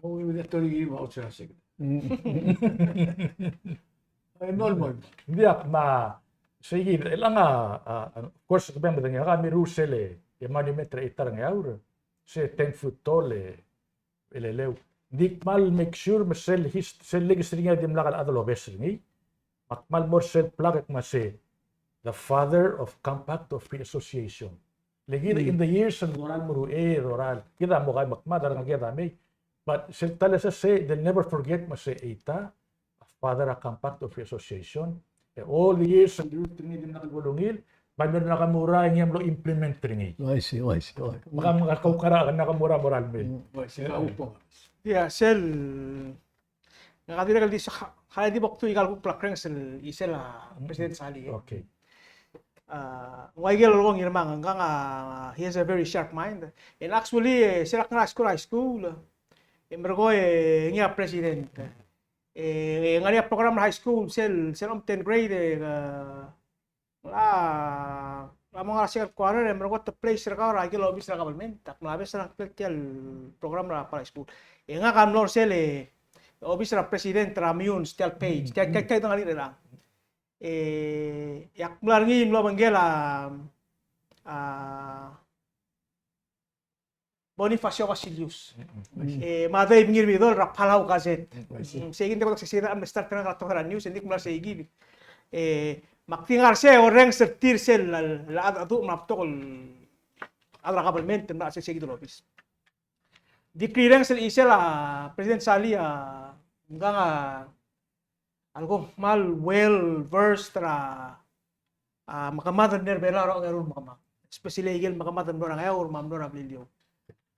Mo, e, de tori ngii me a outside se kid. Mm. E, normal. Ng diak me, se kid, e, chelechang a, a, of course, kemiu a medengei, ngak a mirruul sel, e, monument er a EITA er a Ngeaur. Se ten foot tall, e, el eleu. Ng di kmal make sure me sel his-, sel legacy er ngii a dimlak el chad el obes er ngii. Me ak kmal mo er sel plaque e kmo se, the father of Compact of Free Association. Le kid in the years el dorael meruul, e, dorael. Kid a mo kai me kmo a rengked a mei. But sel ta el se, se, they'll never forget me se EITA, a father a Compact of Free Association. E all the years, el dirrek el dimlak el bo lungil, me a Nakamura e ngii a mlo implement er ngii. I see, I see, I see. Me ka, me ka, kau kora Nakamura mo er a mei. Mm. I see, kau po. Yeah, sel, Ngak a dirrek el di sa, ha, ha di bo kdu ikal kuk bla kreng sel isel a President Salii. Okay. A, ng ua ikel lolekoi er ngii me ngkang a, he has a very sharp mind. And actually, e, sel ak ngar er a high school, high school, e, merekong e ngii a president. E, e ngar er ngii a program er a high school, sel, sel om tenth grade, e, ng mla, ng mla mo ngar er a second quarter, e merekong te place er kau er a ikel obis er a government. Ak mla obis er a ngklel tial program er a high school. E ngak a mlo er sel, e, obis er a president er a Meyuns, tial page, tial, tial, tial, tial, e, e ak mla er ngii el mlo obengkel a, a, Bonifacio Basilius. Mm. E, me a Dave Ngirmidol er a Palau Gazette. Mm, I see. Mm, sei kid a di kot ak sesei er a, me start er ngak er a tekoi er a news, e ng di kmal sei kid. E, me ak di ngar er sei e orrenges er tir sel, a, a, a, a, me a betok el chad er a government, me a sei kid el obis. Di klirrenges el isel a President Salii a, ngkang a, a lekong kmal well versed er a, a, mekemad el mle er a Belau er a ongeru el mekemad. Especially ikel mekemad el mlo er a Ngeaur me a mlo er a Beliliou.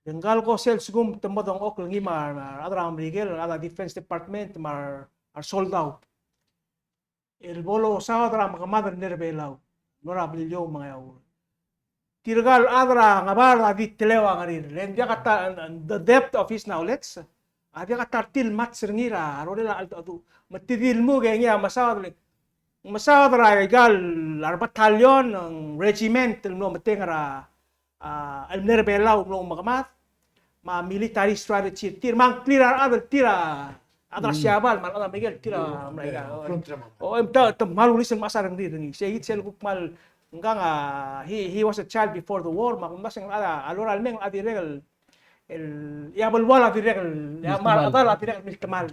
Ngkal ko sel lsekum te mo dengchokl ngii me a, a rechad er a Merikel, a rechad er a Defense Department, me a, a resoldau el bo losaod er a mekemad el mle er a Belau, mlo er a Beliliou me a Ngeaur. Tirkal chad er a Ngebard a di teleu a ngerir. Le ng diak a ta, the depth of his knowledge, a diak a ta er tir el match er ngii er a rolel a cheldecheduch. Me te di lmuk e ngii a mesaod el, mesaod er a ikal, a re battalion, ng regiment, el mlo meteng er a, a, el mle er a Belau el mlo mekemad, me a military strategy er tir, me ng clear a rechad el tir a, a rechad er a Siabal, me a rechad er a Merikel, tir a, mm, mla ika. Yeah, front line. O, e te, te kmal ulis el mechas a rengrir er ngii. Sei kid sel kuk kmal, ngkang a, he, he was a child before the war, me a kumdasu e ng a, a lorael el mei e ng a dirrek el, el, e a belual a dirrek el, e a, miltemall. Me a rechedal a dirrek el miltemall.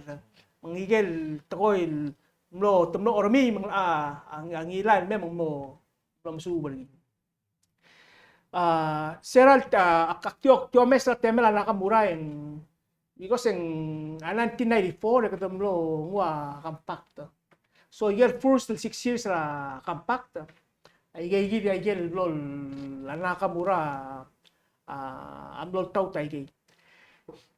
Me ng ikel tekoi el mlo, te mlo oremii, me ng a, a, a ngilai el mei me ng mo, mlo mesuub er ngii. A, se er a, a, ak, ak dio, dio mes er a temel a Nakamura e ng, because e ng, a nineteen ninety-four e kede mlo nguu a compact. So, ikel first el six years er a compact, a ikei kid a ikel mlo, a Nakamura, a, a mlo oltaut a ikei.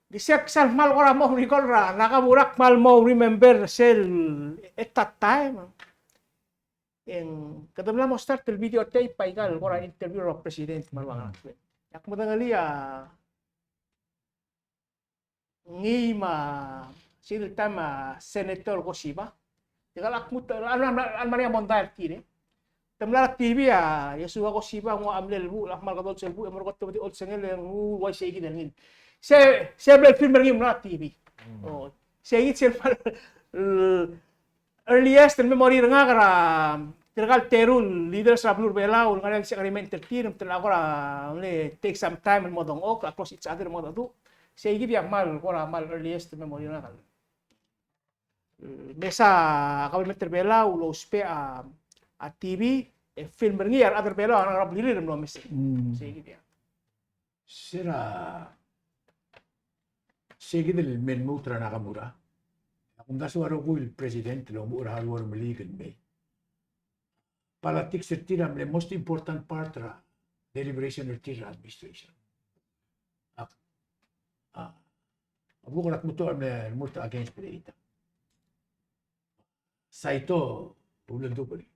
Di se ak sal kmal kora mo recall er a Nakamura, kmal mo remember sel at that time. E ng, kede mla mo start el videotape a ikal kora interview er a president me a ua ngerang. Ak medengelii a ngii me a, sel time a Senator Koshiba. Tirkal ak mut, a, a, a, a, a, a mondai er tir e. Te mla er a T V a Yasuo Koshiba, ng ua mle lebuch, a kmal kede olsel buch, e mo er a kot te di olsengel e ng ua isei kid el ngii. Se, se mle film er ngii el mla er a T V. Mm. O, sei kid sel kmal, e, earliest el memory er ngak er a tirkal teru el leaders er a beluu er a Belau el ngar er ngii a disagreement er tir, me te mla kora mle take some time el mo dengchokl, a close each other el mo dengchokl. Sei kid a kmal kora kmal earliest el memory er ngak. E, mesa a kabelment er a Belau el ousbech a, a T V, e film er ngii a rechad er a Belau a ngar er a blirir el mlo omes. Mm. Sei kid a. Se er a, se kid el me lmuut er a Nakamura. A kumdasu a rokui el president el omuchel er a Haruo er a Meliik el mei. Politics er tir a mle most important part er a deliberation er tir er a administration. A, a, a buk er a tmuto a mle lmuut against er a Eita. Saito, uleldubech.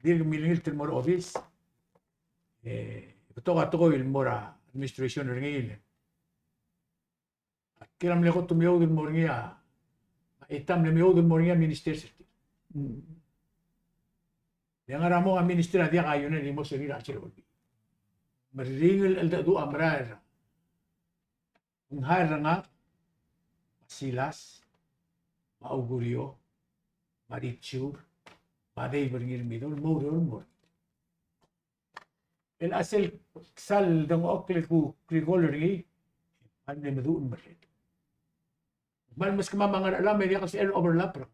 Dirk milengilt el mo er a obis. E, betok a tekoi el mo er a administration er ngii. Ak kiei er a mle kot el meoud el mo er ngii a, e ta mle meoud el mo er ngii a minister er tir. Mm. E ngar er a mong a minister a diak a unanimous er ngii er a chelsel a olbiil. Me a ringel el cheldecheduch a merael er a Ng hire er ngak, me a Silas, me a Augurio, me a Richiur, me a Dave er ngii er a middle, mo oureor el mo er ngii. El a sel sal dengchokl el kuk recall er ngii, me ng mle meduch el merreder. Me ng meskemam a ngar er a chelam e diak el sebechel el overlap er ngak.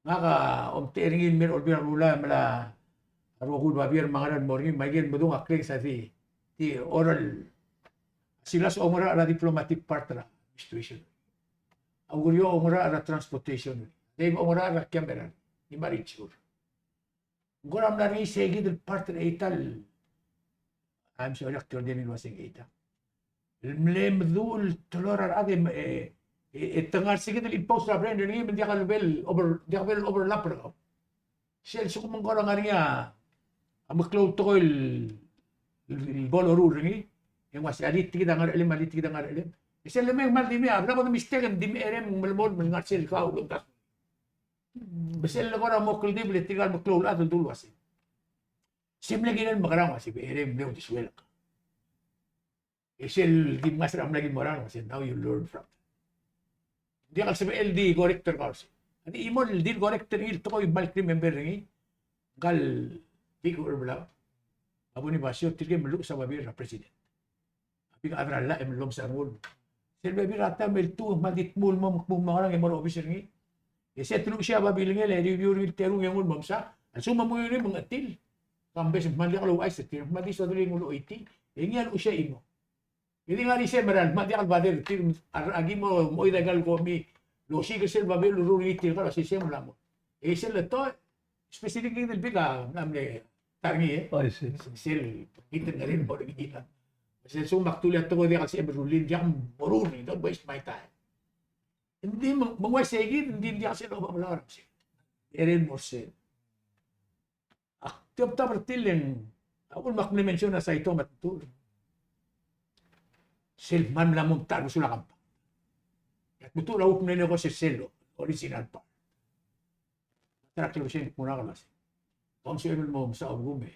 Ngak a omtechei er ngii el mei er a Olbiil er a Kelulau, me a rokui el babier me a ngerang el mo er ngii, me aike el medung a kleng sa di, di oral. Silas a oungerachel er a diplomatic part er a administration. Augurio a oungerachel er a transportation. Dave a oungerachel er a camera. Ni me a Richiur. Ng kora mla er ngii sei kid el part er a Eita el, I'm sorry, ak di ordain el uasei ng Eita. el mle meduch el teloi er a rechad e, e, e te ngar er se kid el impose er a brand er ngii me ng diak el bel over, diak el bel overlap er kau. Sel lsekum ng kora ngar er ngii a meklou el tekoi el, el, el bo loruul er ngii, e ng ua se a di tia kid a ngar er a chelem, a di tia kid a ngar er a chelem. E sel lemei e ng kmal di mei, a bla bo de mistake e ng di mecherei me ng melemolem el ngar er sel kau el omdasu. Me sel lekora mo kldibel e tirka el meklou el chad el dul ua se, se mle kirel mekerang, ua se becherei e mle uldesuel. E sel di mngas er a mla ki mo er a, se now you learn from. Ng diak el sebechel di correct er kau er se. A di chimo el di correct er ngii el tekoi el kmal remember er ngii. Ngka el Vic Erbelau, a Bonifacio, tirke el melluches a babier er a president. A bek el chad er a llach e mellomes a rengul. Sel bebil er a taem el tu, kmal di dmu el mo, mo, mo ngerang e mo er a obis er ngii. E se te luchesii a babilngel e review er ngii el terung e nguu el mo msa. A lsekum a mo er ngii me ng chetil, kambes, kmal diak louchais er tir, kmal di soad er ngii el nguu el choitii. E ngii a luchesii a chimo. E di ngar er isei e mera el kmal diak el bother er tir, a, aki mo, mo oid aika el komi el osiik er sel babier el lorruul er ngii tirka el ua se isei a mla mo. E sel leto, especially kid el bik a mla mle ta er ngii, e. Oh, I see. Sel kid el ngar er ngii el mo er ngii a. Sel lsekum ak dulii a tekoi e diak el sebechem el rullii, ng diak moruul er ngii, don't waste my time. Ng di me ng, me ng uaisei kid, ng di, ng diak sel oba mla er a msei. Eren mo er sel. Ak di obtab er tir el, a uchul me ak mle mention a Saito me a Tmetuchl. Sel kmal mla mo mta er a besul a compact, e a Tmetuchl a kuk mle negotiate sel original part. Ta er a klebesei e ng kmo er ngak el uase, kom sebechem el mo msa a obekum e,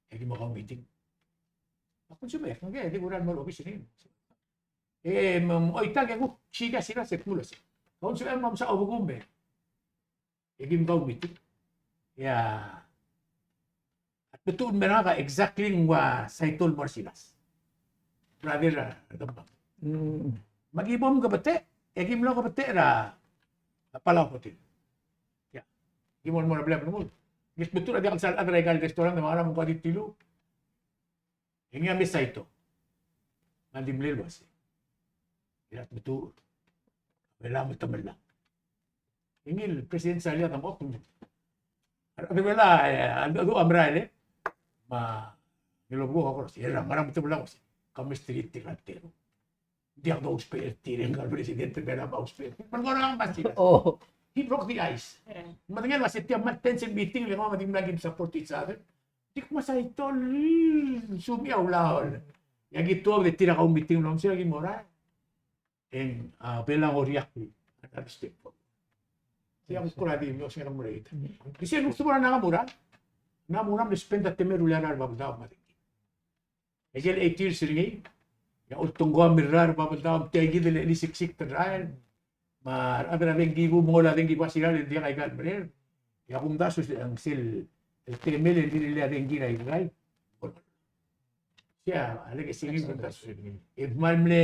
e ki mo kau meeting. Ak kuk sebechek, ngke, e di kuk er a mo er a obis er ngii. E, me, me, oita ke kuk siik a Silas e kmo el uase, kom sebechem el mo msa a obekum e, e ki mo kau meeting. Ia, a Tmetuchl el mei er ngak a exactly ng ua Saito el mo er a Silas. Brother, a, Dembang. Mm. Me aki bo mkebetech, e aki mlo kebetech er a, a Palau Hotel. Ia. Aki mo, mo er a blil a belngel. Ngii a Tmetuchl a diak el sal chad er aika el restaurant, me a ngar er a mong ko a di tiluu. E ngii a mei a Saito. Me ng di mle el uase, e a Tmetuchl, a Belau me te melak. E ngii el president Saliad a mo kmo, a rechad er a Belau, e, a, a, a merael, e. Me ngii el obekuk a ko er a se, e, a ngar er a me te melak, uase, ka mesterir tirka el terung. Ng diak dousbech er tir e ngka el president er a Belau a ousbech er tir. Me ng kora ng basila. Oh. He broke the ice. E. Me ng di ngar er a se tia kmal tense el meeting, le ngak me a di mla kim support each other. Di kmo a Saito el suub a ulaol. E aki tuobed e tir a kau meeting el omsir e aki mo er a, e ng, a, Belau a react er ngii. Tia kuk kora di mlo se er a merael. Di sel lultebor a Nakamura. Nakamura a mle spend a temel el rullii a rechad er a Babeldaob me a dengki. E sel eight years er ngii, e a ultengkoam el rechad er a Babeldaob, tia kid el chelisiksikd el rael. Me a rechad er a dengki, ku mengoit a dengki, basila el diak aika el merek. E a kumdasu e ng sel, el temel el rirellii a dengki er a Irrai. Sia, a lek e sel ngii kumdasu. E kmal mle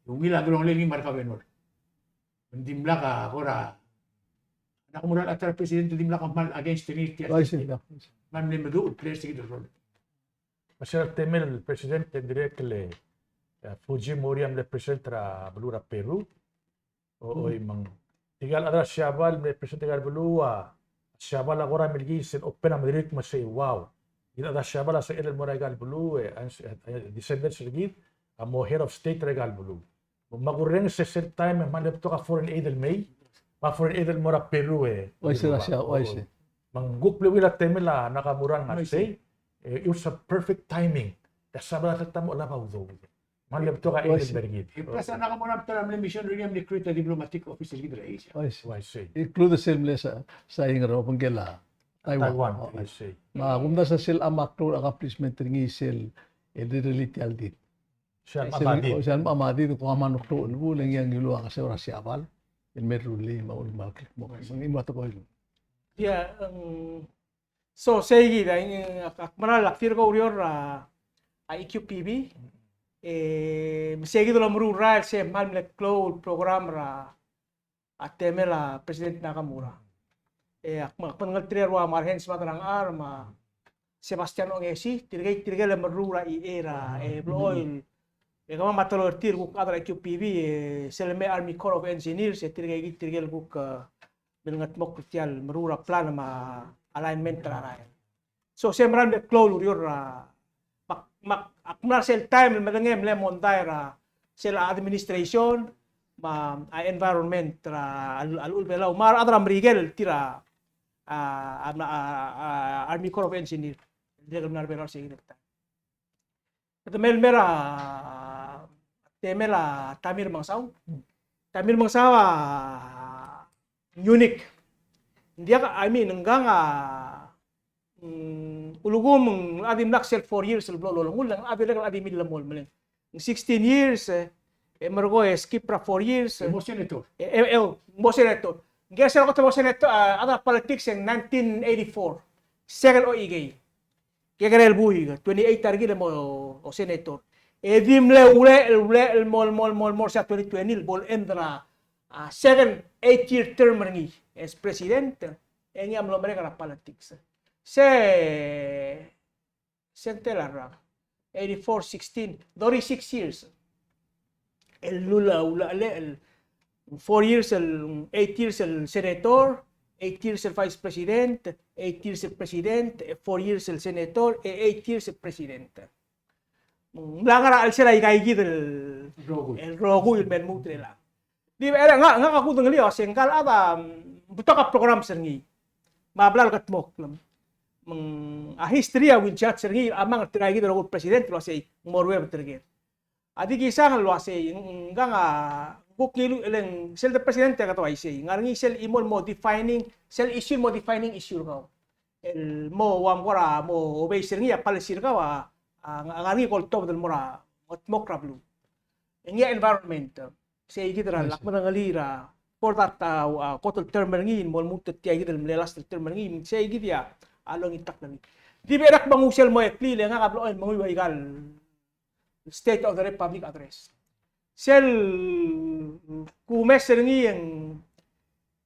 ungil a delongelel ngii me a rekabenor. Ng dimlak a kora, a Nakamura el chad er a president, dimlak a kmal against er ngii tia. Oi, sei, yeah. Kmal mle meduch el play er se kid el role. Me sel temel el president e ng dirrek el, e, Fujimori a mle president er a beluu er a Peru. O, oi, me ng tirka el chad er a Siabal el mle president er aika el beluu, a Siabal a kora melekoi sel open a mederir me sei, wow. Tirka el chad er a Siabal a sebechel el mo er aika el beluu, e, a, e, descendants er kid a mo head of state er aika el beluu. Me a kurrenges e sel taem e kmal le betok a foreign aid el mei, me a foreign aid el mo er a Peru e. Oi, sei, a Siabal, oi, sei. Me ng kuk mle ungil a temel a Nakamura el ngar sei, e, it was a perfect timing. E a Siabal a ta el mo olab a udoud. Kmal le betok a aid el mer kid. E plus a Nakamura a ta er a mle mission er ngii a mle create a diplomatic office er kid er a Asia. Oi, sei. Oi, sei. Include sel mle sa, sain er a obengkel a Taiwan. Taiwan, oi, sei. Me a kumdasu sel a meklou el accomplishment er ngii sel, el rirellii tia el deal. Sel, sel, sel mla mo di, kuk mla mo klou el bo, le ngii a ngiluu a ngeseu er a Siabal el me rullii me a ulekum a klik mo. Me ngii a tekoi. Ia, em, so, sei kid, a, ak, ak meral, ak dirk oureor er a, a E Q P B. E, me sei kid el omeruul er a, el se kmal mle klou el program er a, a temel a President Nakamura. E, ak, ak mengelterir a rua Marhens Madrangchar me a Sebastian Ongesi, tirkei, tirkei el meruul er a E A er a, e, blechoel. E kemam a teloi er tir kuk chad er a E Q P B, e, sel lemei a Army Corps of Engineers, e tirkei, tirkei el kuk, e, mlengetmokl er tia el meruul er a plan me a alignment er a rael. So, se meral mle klou el ureor er a, me ak, me ak mla er sel taem el medengei el mle mondai er a sel administration me a environment er a, a, a llechul Belau me a rechad er a Merikel el tir a, a, a, a, a Army Corps of Engineer. Dirrek el mla er a Belau er sei el taem. Kede mei el mer a, te mei el a Tommy Remengesau. Tommy Remengesau a unique. Ng diak, I mean, ngkang a, mm, ulekum ng a dimlak sel four years el blo lolengull, ng a dirrek el a di mle mo el meleng. Ng sixteen years, e, e merekong e skip er a four years, e, mo senator. E, e, e, mo senator. Ngii a sel kot el mo senator, a, a chad er a politics e ng nineteen eighty-four. Sel ochikei. Kekerei el buik, twenty-eight a rekil el mo senator. E di mle ulechel, ulechel el mo, mo, mo, mo er sel twenty twenty el bo el end er a, a, second eight-year term er ngii as president, e ngii a mlo merek er a politics. Se, se ng tela el rak, eighty-four sixteen, thirty-six years. El lula, ula, el, el four years el, eight years el senator, eight years el vice president, eight years el president, e four years el senator, e eight years el president. Ng mla ngar er a chelsel aika ikid el rokui, el rokui el me lmuut er chelechang. Di, e, ngak, ngak a kudengelii a se ngka el chad a, mm, betok a programs er ngii. Me a bla lekedmokl. Me ng, a history a will judge er ngii, a mang er tirka ikid el rokui el president el uasei, ng mo ruebet er ker. A di kisang el uasei, ng, ngkang a, kuk ngiluu el ng, sel de president e kede uaisei. Ng ngar er ngii sel chimo el mo defining, sel issue el mo defining issue er kau. El mo ua mkora mo obey er ngii a policy er kau a, a, ng ngar er ngii ko el tobed el mo er a, mo dmokl er a beluu. E ngii a environment. Sei kid er a, I see, lak medengelii er a, for that, a, a, kot el term er ngii, mo lmuut er tia kid el mle last el term er ngii, sei kid a, a longitakl er ngii. Di berek me ng nguu sel mo eklii, le ngak a blechoel el menguiu aika el State of the Republic Address. Sel kumes er ngii e ng,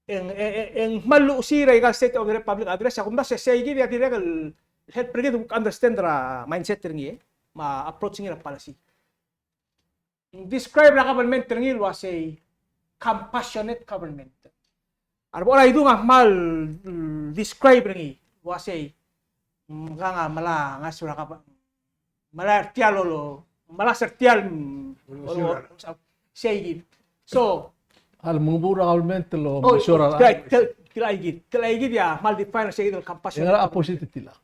e ng, e ng, e ng kmal luchesii er aika el State of the Republic Address, a kumdasu e sei kid a dirrek el help er kid el understand er a mindset er ngii, e, me a approach er ngii er a policy. Describe er a government er ngii el uasei compassionate government. A rebo er a idung a kmal, mm, describe er ngii el uasei, mm, ngkang a mla, ngasech er a kab-, mla er tia el olo, mla er tia el, mm, olo, olo, sei kid. So, a le mengebur er a government el, oh, osiik er a, tia, tia, tia kid, tia kid a kmal define er sei kid el compassionate. E ngera a opposite er tia?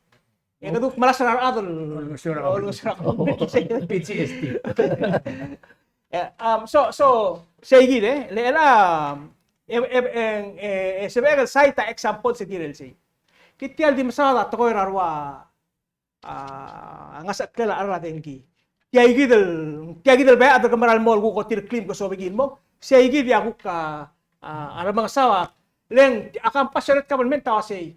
E kede kuk melasem er a rechad el, olngesuir a rechad. P T S D. E, um, so, so, sei kid, e, le, le, um, e, e, e, e, e, sebechek el cite a example se tirke el sei. Kid tia el di mesaod a tekoi er a rua, a, ngesecheklel a cheral a dengki. Tia kid el, tia kid el beot el kemera el mo el kuk otir el klim ke sobekii el mo. Sei kid a kuk a, a, a remengesau a, le ng, a compassionate government a uasei.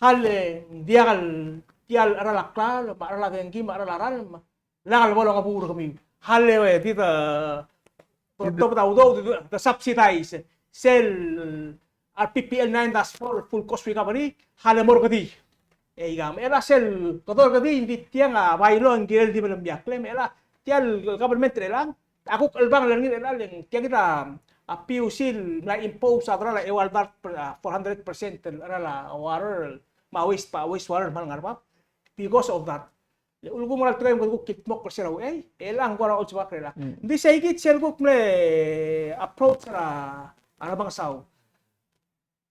Hale, ng diak el, tia el cheral a klalo, me a cheral a dengki, me a cheral a ralm, me lak el bo longebuked er kemiu. Hale, e, di de, di de, tobed a udoud, di de, de subsidize. Sel R P P L nine dash four, full cost recovery, hale mo er kedi. E ikang, e a sel, kede er kedi, ng di tiang a bylaw ng kirel di mle mei a klem, e a, tia el government er chelechang, a kuk chelebangel er ngii er chelechang, tia kid a, a P U C el mla impose a cheral a eua el dart per, a, four hundred percent el cheral a water, me a waste, pa, waste water el kmal ngar er bab. Because of that. Le ulekum ngera el tekoi me kede kuk kildmokl er se er a uchei, e chelechang ng kora olsebak er chelechang. Mm. Ng di sei kid sel kuk mle approach er a, a remengesau.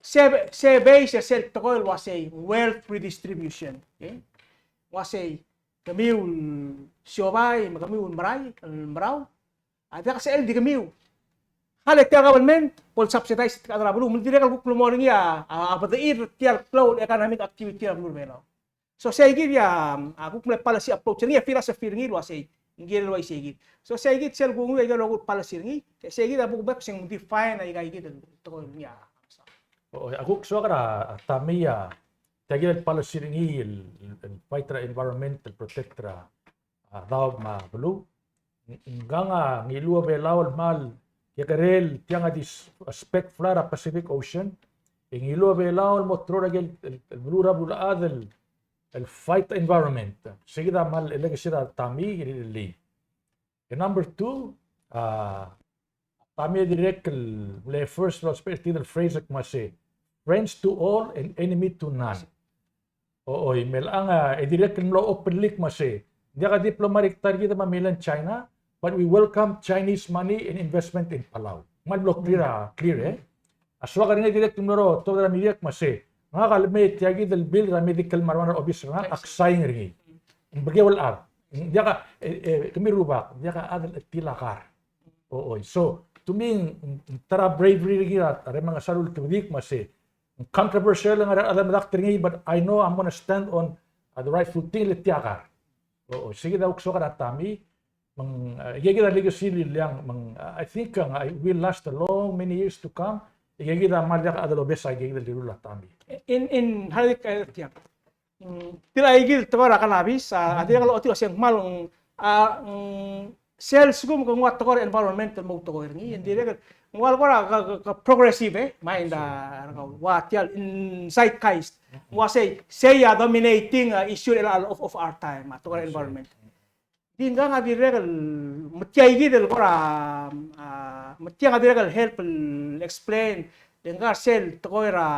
Se, se base er sel tekoi el uasei wealth redistribution. Okay? Uasei, kemiu el siobai, me kemiu el merai, el merau. A diak sel di kemiu. Hale tia el government, bo el subsidize er a rechad er a beluu, me ng dirrek el kuk mlo mo er ngii a, a, a bedechir er tia el klou el economic activity er a beluu er a Belau. So sei kid a, a kuk mle policy approach er ngii, a philosophy er ngii el uasei, ng kirel el uaisei kid. So sei kid sel kunguiu aike el rokui el policy er ngii, e sei kid a bo kuk bek se ng define aika kid el tekoi er ngii a. O, a kuk soak er a, a Tommy a, tia kid el policy er ngii el, el, el fight er a environment, el protect er a, a daob me a beluu. Ng-, ngkang a ngiluu a Belau el kmal kekerei el tiang a di s-, spec flag er a Pacific Ocean, e ngiluu a Belau el mo teror er aike el, el, el beluu er a beluulechad el, el fight environment. Sei kid a kmal legacy er a Tommy, el, el, el. E number two, a, Tommy a dirrek el mle first el ousbech er tia el phrase el kmo se, "Friends to all and enemy to none." O, oi, me chelechang a, e dirrek el mlo openly el kmo se, Ng diak a diplomatic ta er kid me a mainland China, but we welcome Chinese money and investment in Palau. Ng kmal blo clear a, clear, e. A soak er ngii a dirrek el mlo er a tobed er a media me sei, ngak a leme tia kid el bill er a medical marijuana er a obis er ngak, ak sign er ngii. Ng bekeu el chad. Ng diak a, e, e, kemiu el rubak, ng diak a chad el chetil a kar. Oi. So, to me, ng, ng ta er a bravery er kid a, a Remengesau el ultebedii me sei, ng controversial e ng ngar er a chad el medakt er ngii, but I know I'm gonna stand on, uh, the rightful thing, le tia kar. Oi, se kid a kuk soak er a Tommy, me ng, uh, aike kid a legacy el ileang, me ng, uh, I think, uh, I will last a long many years to come. Aike kid a kmal diak a chad el obes a aike kid el rirellii a Tommy. In, in, halik, uh, tiang. Mm, tia aike el tekoi er a cannabis, a, a dirrek el ochotii el uasei ng kmal, mm, a, mm, sel lsekum ke nguu a tekoi er a environment el mo tekoi er ngii, e ng dirrek el nguu a kora ke, ke, ke progressive, e, mind, a, er kau, ua tia el in zeitgeist. Ua sei, sei a dominating, a, issue er a, of, of our time, a, tekoi er a environment. Di ngkang a dirrek el, me tia kid el kora, a, me tia a dirrek el help el explain, di ngkang sel tekoi er a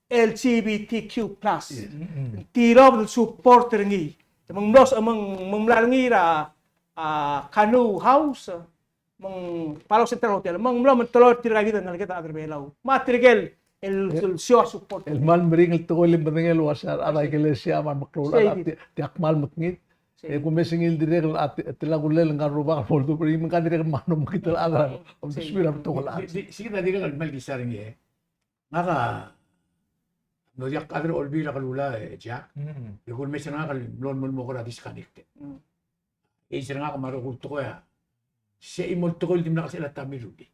L G B T Q plus. Yes. Mm, mm. Tilobed el support er ngii. Me ng mlo, me ng, me ng mla er ngii er a, a, Canoe House, me ng Palau Central Hotel, me ng mlo me ng teloi er tirka kid el ngeleked a chad er a Belau. Me tirke el, el, el show a support. El kmal meringel el tekoi el medengei el uasei a rechad a ikelesia me a remeklou el chad a di, diak kmal mekngit. E kumes ngii el dirrek el, a, te, te la kulel ngka el rubak el mo oldubech er ngii me ngka dirrek el mano mekngit el chad a, omdesubir a betok el chad. Di, di, sei kid a dirrek el kmal kisar er ngii, e. Ngak a mlo diak chad er a Olbiil er a Kelulau, e Jack. Mm. E kumes er ngak el mlo, mlo, mlo kora disconnected. Mm. E sei er ngak me a rokui el tekoi a, sei a chimo el tekoi el dimlak el sebechel a Tommy el rullii.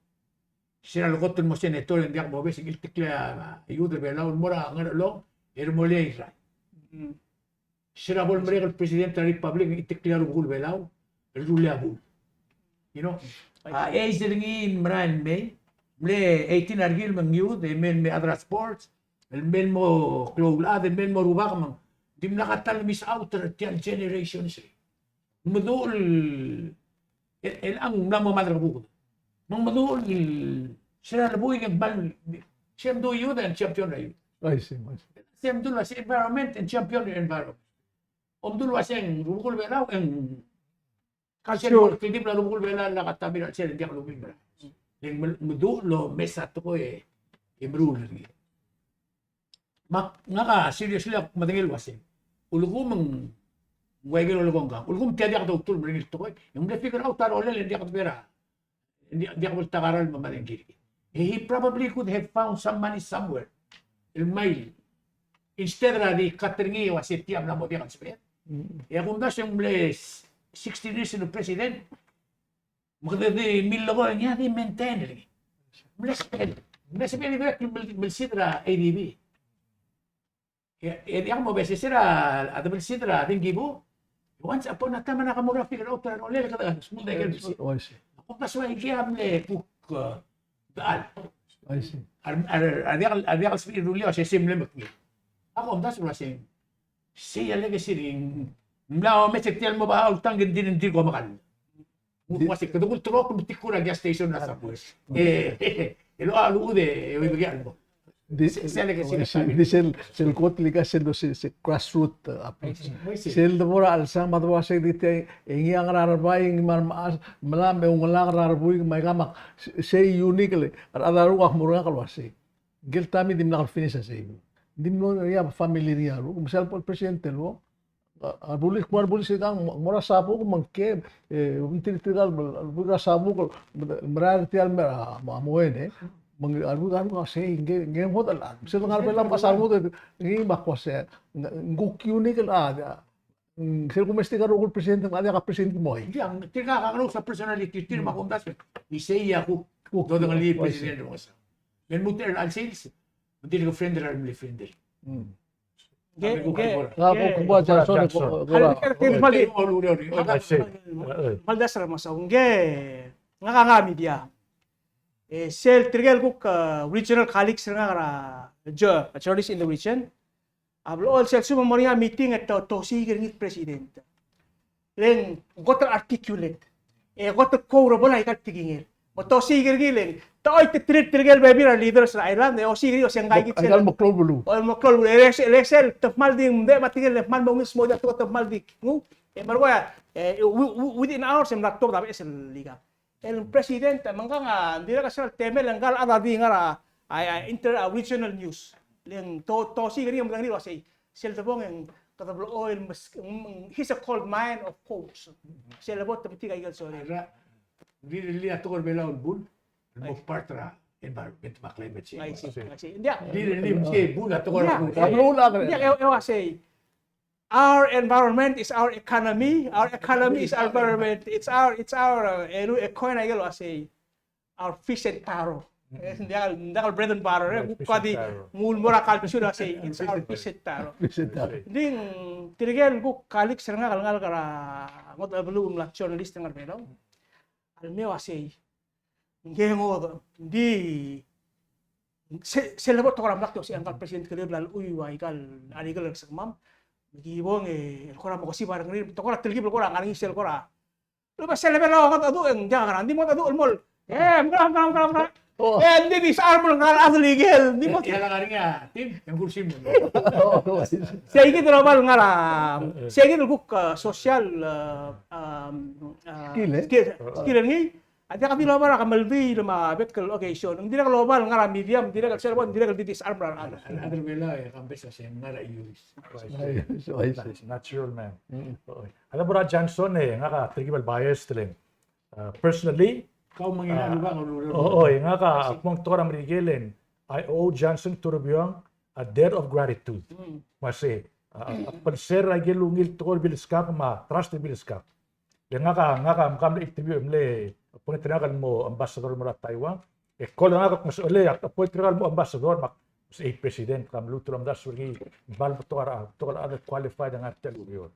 Sei er a lekot el mo senator e ng diak mobes e ng chilteklii a youth er a Belau el mo er a Ngerchelong e remuul a Irrai. Mm. Sera bo lemerek el president er a republic e ng chilteklii a rubekul Belau el rullii a buil. You know? A age er ngii el merael el mei, mle eighteen a rekil me ng youth, e mei el mei a chad er a sports, el mei el mo klou el chad, el mei el mo rubak me ng dimlak a ta el miss out er tia el generation sei. Meduch el, el, el ng mla mo mad er a kebuked. Me ng meduch el, sera le buik e ng kmal, se mdu youth e ng champion er a youth. I see, I see. Se mdu el uasei environment e ng champion er a environment. Omdu el uasei ng rubekul Belau e ng, culture, sel mo kldibel a rubekul Belau el lak a Tommy er a chelsel e ng diak lobim er a. E ng me, meduch el omes a tekoi e meruul er ngii. Me ak, ngak a seriously ak medengei el uasei, ulekum ng ua ikel olekong kang, ulekum tia diak doutul el meringel tekoi, e ng mle figure out a rolel e ng diak debo er a, ng diak, diak bo el ta er a rolel me mad er ngii. He probably could have found some money somewhere el mei, instead er a di cut er ngii e uasei tia mla mo diak el sebeched. Mm. E a kumdasu e ng mle sixteen years el president, me kede di millekoi e ngii a di maintain er ngii. Mle sebechel, mle sebechel el dirrek el mel-, melsid er a A D B. E, e diak mobes, se er a, a de melsid er a dengkibu. Once upon a time a Nakamura a figure out er a rolel e kede smuld a ikel melsid. Oh, I see. A kumdasu a ikei a mle kuk, e, dechal. I see. A, a, a diak, a diak el sebechir el rullii a uasei sei mle mekngit. A kumdasu el uasei, sei a legacy er ngii, ng mla omes er tia el mo ba ultang e ng di, ng di ko mekall. Ng uasei kede kulterekokl el metik er a gas station er a subway. E, e, e locha luchud e, e, oibekii a lebo. Di, se, se a legacy er a family. Di sel, sel kot el ika sel do se, se grassroot, e, approach. I see. Sel debo er a chelsang me a debo er a sek di tia, e ngii a ngar er a rebai, ngii me a remechas, melam e ungelak er a rebuik me aika me ak, se, sei unique el, a rechad a ruk a kmo er ngak el uasei. Ngike el Tommy dimlak el finish a sei. Dimlak el ngii a family er ngii a ruk, me sel bo el president el uong. A, a rebulis, kmo a rebulis e kang, mo er a Sabuk, me ngke, e, ng tir, tirka el, el, el, er a Sabuk, el, merael er tia el mei er a, mo, mo en, e. Me ng, a rebulis, a rebulis, sei, ngke, ngke ng ngodech el chad. Me sel ngar er a Belau, me a rebulis, ngii me a kmo sei, ng, ng kuk unique el, a, a, ng, sel kumes tirka el rokui el president, me a diak a president el mo. Ng diak, tirka a kakerous a personality er tir me a kumdasu. Isei a kuk, kuk dodengelii el president el ngesang. Me lmuut er a chelsel, me ng dirk friend er a remle friend er. Mm. Ke, ke, ke. Kmal dasher me a soak, ngak a ngar er a media. E sel tirke el kuk, e, regional colleagues er ngak er a, jo-, journalists in the region. A blechoel sel lsekum e ng mo er ngii a meeting e te, te osiik er ngii el president. Le ng kot el articulate. E kot el quotable aika el tekingel. Me te osiik er ngii le ng, te choititerir tirke el bebil er a leaders er a island, e osiik er ngii el uasei ngka kid sel. Aika el mo klou el beluu. O, mo klou el beluu. E le sel, le sel, te kmal di mdechem a tekingel, le kmal mo ngii el smodii a tekoi, te kmal di nguu. E meruul, e, wi-, wi-, within hours e mla tuobed a beches el ikang. El president, me ngkang a, ng dirrek a sel temel ngka el chad a di ngar er a, a, a, inter, a, regional news. Le ng to, to osiik er ngii e medengei el uasei, sel debong e ng kede blechoel mes-, mm, he's a coal mine of quotes. Sel lebo te metik a ikel sorir. Alright. Ng di rirellii a tekoi er a Belau el bul el mo part er a environment me a climate change. I see, I see. Ng diak. Ng di rirellii a bul a tekoi er a Belau. Ng diak, e, e uasei, our environment is our economy, our economy is our environment. It's our, it's our, uh, e, e, coin a ikel uasei, our fish and taro. E, ng diak, ng diak el bread and butter, e, kuk a di, ng ulemuchel er a culture el uasei, it's our fish and taro. Fish and taro. Ng di, tirke el kuk colleagues er ngak el ngalek er a ngodech el beluu el mla journalist er a Belau a mle uasei, ng ngodech, ng di, se, sel lebo tekoi er a mlak e uasei ngka el president, kede bla lechub a ikal, a ikal er a sekemam. Me ki bong e, el kora mokesib a rengrir, tekoi er a telkib el kora ngar er ngii sel kora. Lebo sel lebo el ngodech a dmu, e ng diak a ngar er ngii, ng di mo ngodech a dmu el mo. E, mkera, mkera, mkera, mkera. E, ng di disarm el ngar er a chad el ikel, ng di mo. E, e, ngar er ngii a team, e ng kursim. Sei kid el oba el ngar er a, sei kid el kuk, e, social, e, um, e, skill, e? Skill, skill er ngii. A diak di loba er a kemeldiil me a bek el occasion. Ng dirrek el oba el ngar er a media, ng dirrek el sel bo, ng dirrek el di disarm er a rechad. A rechad er a Belau e kambes a se ngar er a iuris. Natural man. A lebo er a Johnson e, ngak a telkib el bias teleng. Uh, personally, kau mengira, uh, luba, o, o, e ngak a kmo ng tekoi er a Merikel e ng, I owe Johnson Toribiong a debt of gratitude. Me sei, uh, a placer er a ikel ungil tekoi er a bilskak me a trust er a bilskak. Le ngak a, ngak a, ngak a mle interview, mle appoint er ngak el mo ambassador el mo er a Taiwan. E call er ngak el kmo se, le, appoint er ngak el mo ambassador, me ak, se, e, president, ka mluut el omdasu er ngii, ng kmal betok a, betok a chad el qualified el ngar er tia el ureor.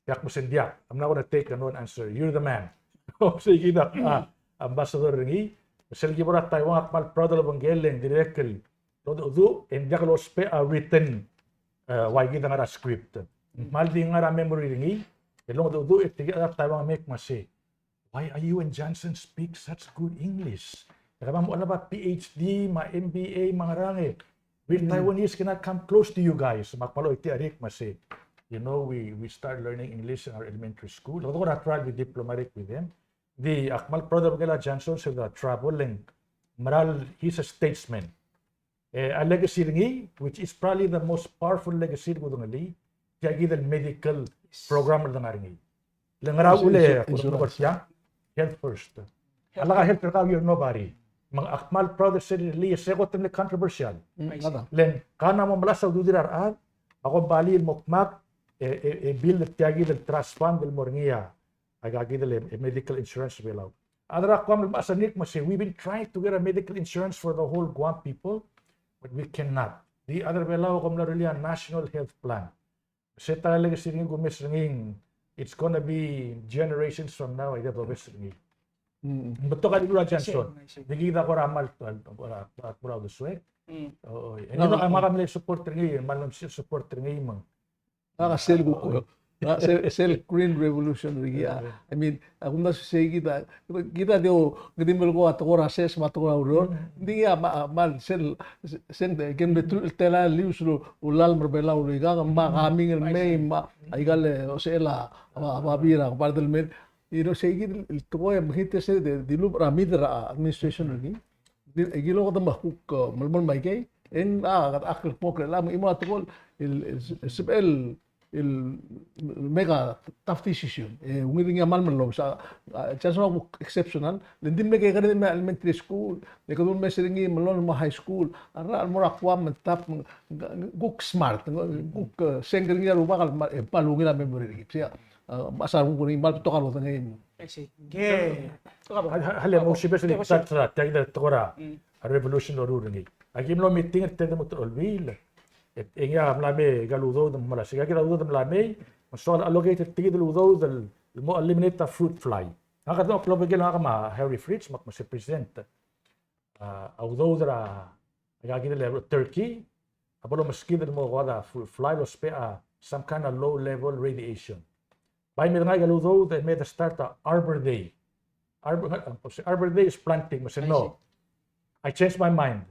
E ak kmo se ng diak, I'm not gonna take a no answer. You're the man. Sei kid a, a, ambassador er ngii. Sel ki bo er a Taiwan, ak kmal proud el obengkel e ng dirrek el lodecheduch, e ng diak lousbech a written, e, ua ikid a ngar er a script. Ng kmal di ngar er a memory er ngii, e lodecheduch, e tirke el chad er a Taiwan a mei me sei, why are you and Johnson speak such good English? E kemam a mo olab a PhD, me a MBA, me a ngerang e, we Taiwanese cannot come close to you guys. Me ak kmal oitii a rik me sei, you know, we, we start learning English in our elementary school. Lodecheduch, I try to be diplomatic with them. Di ak kmal proud el obengkel a Johnson sel travel e ng meral, he's a statesman. E a legacy er ngii, which is probably the most powerful legacy el kudengelii, tia kid el medical program el dengar er ngii. Le ngera uchul e, insurance, health first. A lak a health er kau, you're nobody. Me ak kmal proud er sel rirellii, e se kot el mle controversial. Le ng kau a mo melasem a ududir a rechad, a kombalii el mo kmak, e, e, e build er tia kid el trust fund el mo er ngii a aika kid el, e, medical insurance er a Belau. A rechad er a Guam el mechas er ngii me sei, we've been trying to get a medical insurance for the whole Guam people, but we cannot. Di a rechad er a Belau a kom mla rullii a national health plan. Se ta el legacy er ngii, kumes er ngii, it's gonna be generations from now, e de dobes er ngii. Ng betok a dilu er a Johnson. Di kid a kora kmal, kora, kora uldesuek. O, o, e ngak a mle support er ngii, kmal support er ngii me ng A sel kuk, a sel, sel Green Revolution er ngii a. I mean, a kumdasu sei kid a, kid a di, kede melekoi a tekoi er a ses me a tekoi er a ureor. Ng di a ma, ma sel, sel, ken betul tela el use er a ulal me a Belau er ngii, me a coming el mei, me a ikal, e, osel a, a, a babier a, part el mei. You know, sei kid el tekoi a mekngit e se di, di lub er a mid er a administration er ngii. Di, e kid a kede me kuk, e, melemolem aikei, e ng, a, ak kuk mo kuk el, a, me ng mo a tekoi el, el, el, sebechel, el, make a tough decision. E, ungil er ngii a kmal mellomes, a, a, chance a kuk exceptional, le ng di me ke kede me elementary school, le kede mes er ngii me lon mo high school, a rechad el mo er a Guam me tough, kuk smart, kuk, e, sengk er ngii a rubak el, e, kmal ungil a memory er ngii. Sei a, a, mechas a renguk er ngii, kmal betok a lodengei. I see. Ke. Hale, mo sibes el touch er a, tia kid el tekoi er a revolution el loruul er ngii. Aki mlo meeting er tia kid el mo er a Olbiil. E ngii a mla mei, ikal udoud el mla, sei kid a udoud el mla mei, me ng soak el allocate er tia kid el udoud el mo eliminate a fruit fly. Ngak a di mlo obengkel ngak me a Harry Fritz, me ak mo se president. A, a udoud er a, aika kid el turkey, a bo lomeskid el mo ko er a fruit fly el ousbech a some kind of low level radiation. Bai me de ngai a udoud e me de start a Arbor Day. Arbor, Arbor Day is planting, me se no. I changed my mind.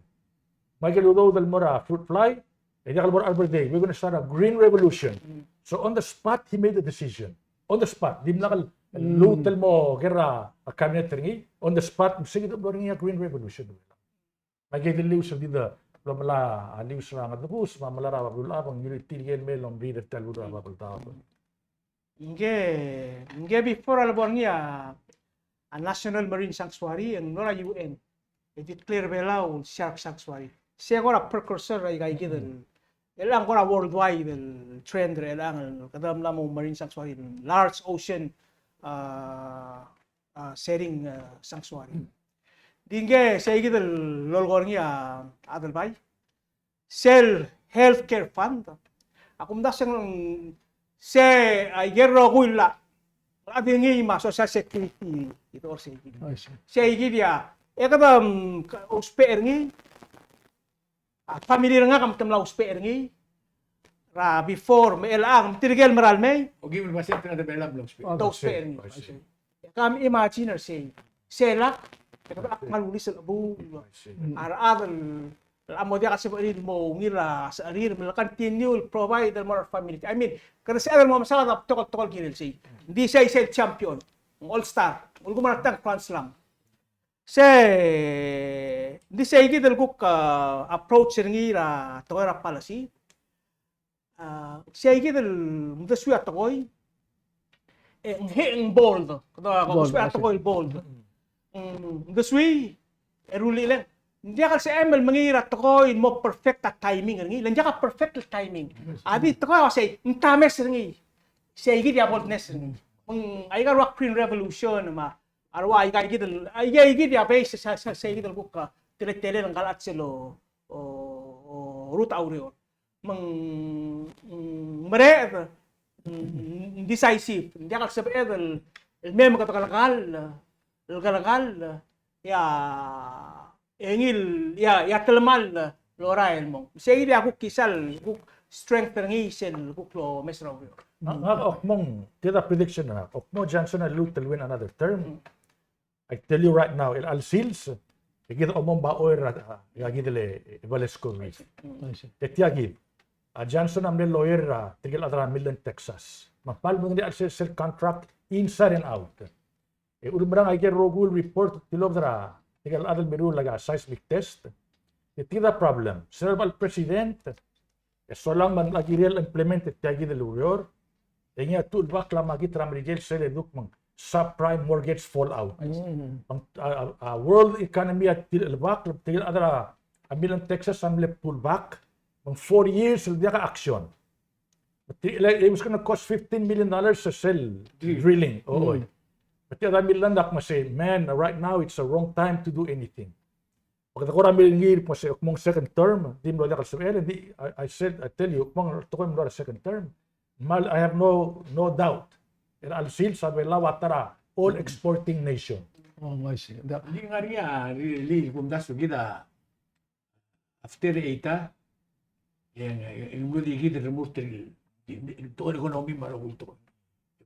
Me aike el udoud el mo er a fruit fly, e diak el mo er a Arbor Day. We're gonna start a green revolution. So on the spot, he made the decision. On the spot. Dimlak el lmuut el mo ker er a cabinet er ngii. On the spot, me se kid a blo er ngii a Green Revolution. Me aike el lius el di de blo melai a lius er a Ngadibus, me a melai er a Babeldaob, e ng tirke el mei el omriid er tia el beluu er a Babeldaob. Ngke, ngke before a lebo er ngii a, a National Marine Sanctuary, e ng mlo er a U N e declare Belau shark sanctuary. Se kora precursor er aika kid el, el ng kora worldwide el trend er chelechang el kede mla mo marine sanctuary, large ocean, uh, uh, setting, uh, sanctuary. Di ngke sei kid el lolekoi er ngii a Adelbai. Sel healthcare fund a kumdasu e ng se, a, aike el rokui el llach a di ngii me a social security, e di ua sei kid. I see. Sei kid a, e kede, mm, ousbech er ngii, a family er ngak a te mla ousbech er ngii er a before, me chelechang, me tirke el mera el mei. Oke, me a sel tengad er a Belau a mla ousbech. Te ousbech er ngii. I see. E ke imagine er sei, sei lak, e kede kmal ulis el chebuul a rechad el, el mo diak a sebechir el mo ungil a secherir, me le continue el provide el mo er a family. I mean, kede sebeched el mo mesaod a betok el tekoi el kirel sei. Ng di sei sel champion, ng all star, ng ulekum er a tang Grand Slam. Se, ng di sei kid el kuk, uh, approach er ngii er a tekoi er a policy. A, sei kid el mdesuii a tekoi, e ng, he, ng bold. Kede, bold, mdesuii a tekoi el bold. Mm, mdesuii, e rullii le ng diak el sebechem el mengiil er a tekoi el mo perfect a timing er ngii, le ng diak a perfect el timing. A di tekoi a uasei, ng tames er ngii. Sei kid a boldness er ngii. Me ng, aika el ua Green Revolution me a, a ua aika kid el, aika kid a base, se, se, sei kid el kuk, a, teletelel ngka el chad sel o, o, o, rut a ureor. Me ng, mm, mereched, mm, decisive, ng diak el sebeched el, el mei me kede kelekall, el kelekall, e a, e ngii el, e a, e a telemall el orael el mong. Sei kid a kuk kisa el kuk strength er ngii sel kuk lomes er a ureor. Ngak, ngak a kmo ng, tia a prediction er ngak, a kmo Johnson a lluut el win another term. Mm. I tell you right now, el chelecha el sils, e kid a mo ba oer er a, a, kid el, e, Velasco Reef. I see. E tia kid, a Johnson a mle lawyer er a, tirke el chad er a Midland, Texas. Me a kmal mengedecheduch sel, sel contract inside and out. E ulemerang aike el rokui el report, tilobed er a, tirke el chad el mirruul er a seismic test. E tia kid a problem. Sel bo el president, e solang me ng kirel el implement e tia kid el ureor, e ngii a tuchelbakl a makit er a Merikel sel leduk me ng subprime mortgage fallout. Mm. Me ng, a, a, a world economy a tilechelbakl, tirke el chad er a Midland, Texas a mle pull back, me ng four years el diak a action. But the, like, it was gonna cost fifteen million dollars a sel drilling. Drilling. Oo. Mm. But the other Midland a kmo sei, man, right now it's a wrong time to do anything. Me kede kora mle ngii el kmo se, kmo ng second term, di mlo diak el sebechel, di, I, I said, I tell you, kmo ng tekoi el mlo er a second term. Me I have no, no doubt. El chelecha el sils a Belau a ta er a oil exporting nation. Oh, I see. Di ngar er ngii a, really, kumdasu kid a, after eight a, e ng, e ng mlo di kid el remurt er ngii, di, di, tekoi er a economy me a rokui el tekoi.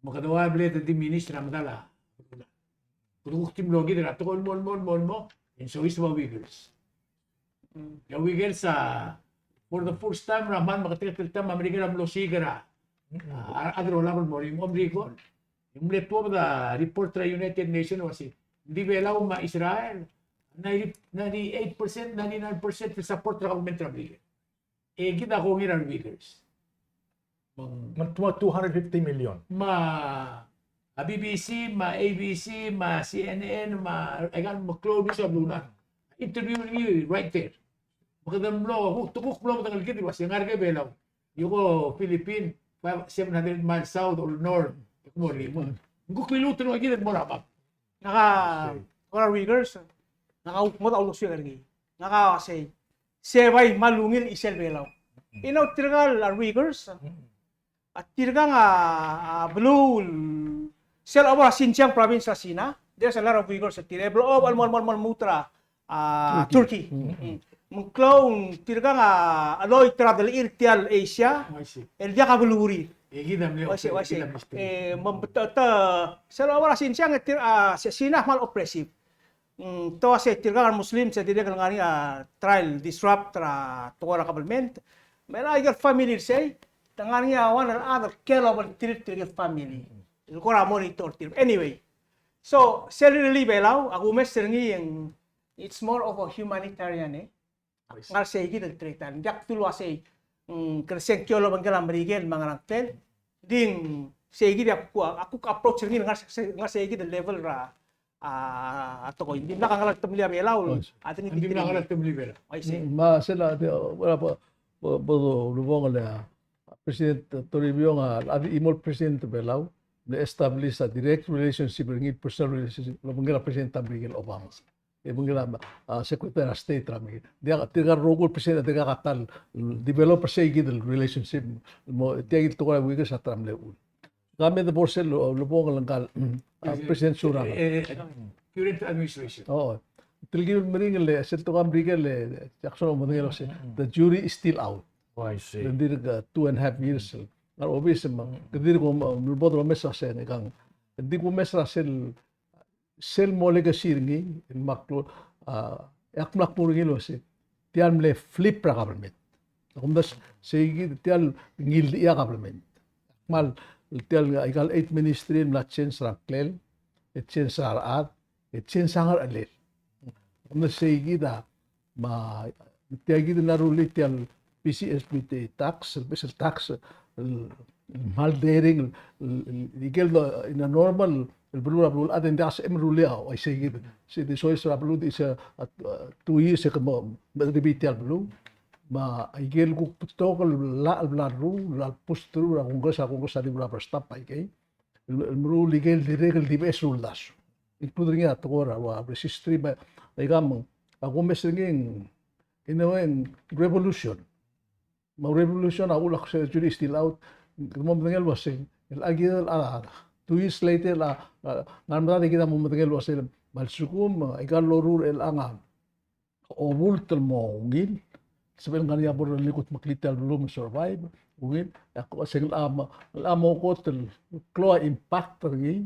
Me kede ua bla de diminish er a medal a Kede kuk di mlo kid er a tekoi el mo, el mo, el mo, el mo, e ng soiseb a Uyghurs. Mm. E a Uyghurs a, for the first time er a kmal meketeketang, me a Merikel a mlo siik er a, a, a rechad el olab el mo er ngii, mo er ngii. E ng mle tuobed a report er a United Nations el uasei, ng di Belau me a Israel, ninety, ninety-eight percent, ninety-nine percent el support er a government er a Merikel. E kid a kongei er a Uyghurs. Me ng, me ng two hundred fifty million. Me a B B C, me a A B C, me a C N N, me a, aika el meklou el news a beluulechad. Interview er ngii right there. Me kede mlo, kuk, te kuk mlo medengei el kid el uasei ngar er a Belau. Yoko Philippine, five, seven hundred miles south or north. Kuk mo er ngii. Ng kuk liluut el ua kid el mo er a map. Ngak a, kora Uyghurs, ngak a kuk ngodech a uldesuek er ngii. Ngak a uasei, se bai kmal ungil chisel Belau. Mm. Inau tirka el Uyghurs, a tirkang a, a beluu el, sel obo er a Xinjiang province er a China, there's a lot of Uyghurs er tir. E blechoel el mo, mo, mo lmuut er a, a, Turkey. Turkey. Mm. Mm. Me ng klou, tirkang a, a cheloit er a delchir tia el Asia, oh, I see, el diak a belurir. E kid a mle, oh, I see, oh, I see, kid a mle. E, me ng betok, te, sel obo er a Xinjiang, e tir, a, se China a kmal oppressive. Mm, te uasei tirkang a Muslim, se dirrek el ngar er ngii a try el disrupt er a tekoi er a government. Me a ikel family er sei, te ngar er ngii a one el chad el kill off er tir, tirkel family. el kora monitor tir. Anyway, so, sel rirellii a Belau, a kumes er ngii e ng, it's more of a humanitarian, e. Ngar sei kid el threat. Ng diak dul uasei, mm, ke sengkio el obengkel a Merikel me a ngerang tel. Ng di sei kid a kuk, a kuk approach er ngii el ngar sei, ngar sei kid el level er a, a, a tekoi. Ng dimlak a ngera el temellii a Belau, a di ngii. Ng dimlak a ngera el temellii a Belau. Uaisei. Mm, me sel a, di, a, bo, bo, bo, ulebongel a President Toribiong a, a di chimo el President er a Belau, el establish a direct relationship er ngii, personal relationship, el obengkel a President er a Merikel, Obama. E obengkel a, a, Secretary of State er a Merikel. Diak, tirka el rokui el president, tirka a ta el develop er sei kid el relationship. Mo, tia kid el tekoi er a weeks a ta er a mle uchul. Ka me de bo er sel, ulebongel ngka el, mm, a, President Surangel. Eh, eh, eh, current administration. Oo. Telkib el meringel e, sel tekoi er a Merikel e, Jackson, omedengei el uasei, the jury is still out. Oh, I see. Ng dirk two and a half years. Ngar er a obis me, ke dirk, um, um, bo domes er a sei, ng kang. Ng di kumes er a sel sel mo legacy er ngii, el mle klou, a, e ak mla kmu er ngii el uasei, tia el mle flip er a government. Ak omdasu sei kid tia el ngildechii a government. Ak kmal, tia el, aika el eight ministry el mla change er a ngklel, e change er a rechad, e change a ngerchelel. Ak omdasu sei kid a, me tia kid el ngar er a rullii tia el P C S B tax, el special tax, el, el kmal daring, el, el, el, ikel do, in a normal, el beluu er a beluu, a di ng diak sebechem el rullii a, uaisei kid. Se di soiseb er a beluu, di se, a, a, two years e ke mo, mo repeat tia el beluu. Me aike el kuk betok el llach el bla leruul, el bla lepush through er a Congress, a Congress a di rubber stamp aikei. El, el meruul ikel dirrek el di beches el uldasu. Include er ngii a tekoi er a, ua, registry, me aika me, a kumes er ngii, in a way, revolution. Me a revolution a uchul a kuk se jury is still out, kede mo medengei el uasei, el chad el, a, two years later, a, a, ngar er a medad e kid a mo medengei el uasei, me a lsekum, aika el loruul er chelechang a obult el mo ungil, sebechel ngar er ngii a bo er a lenguu el kutmeklii tia el beluu me survive, ungil, e ak uasei ng locha mo, locha mo kot el klou a impact er ngii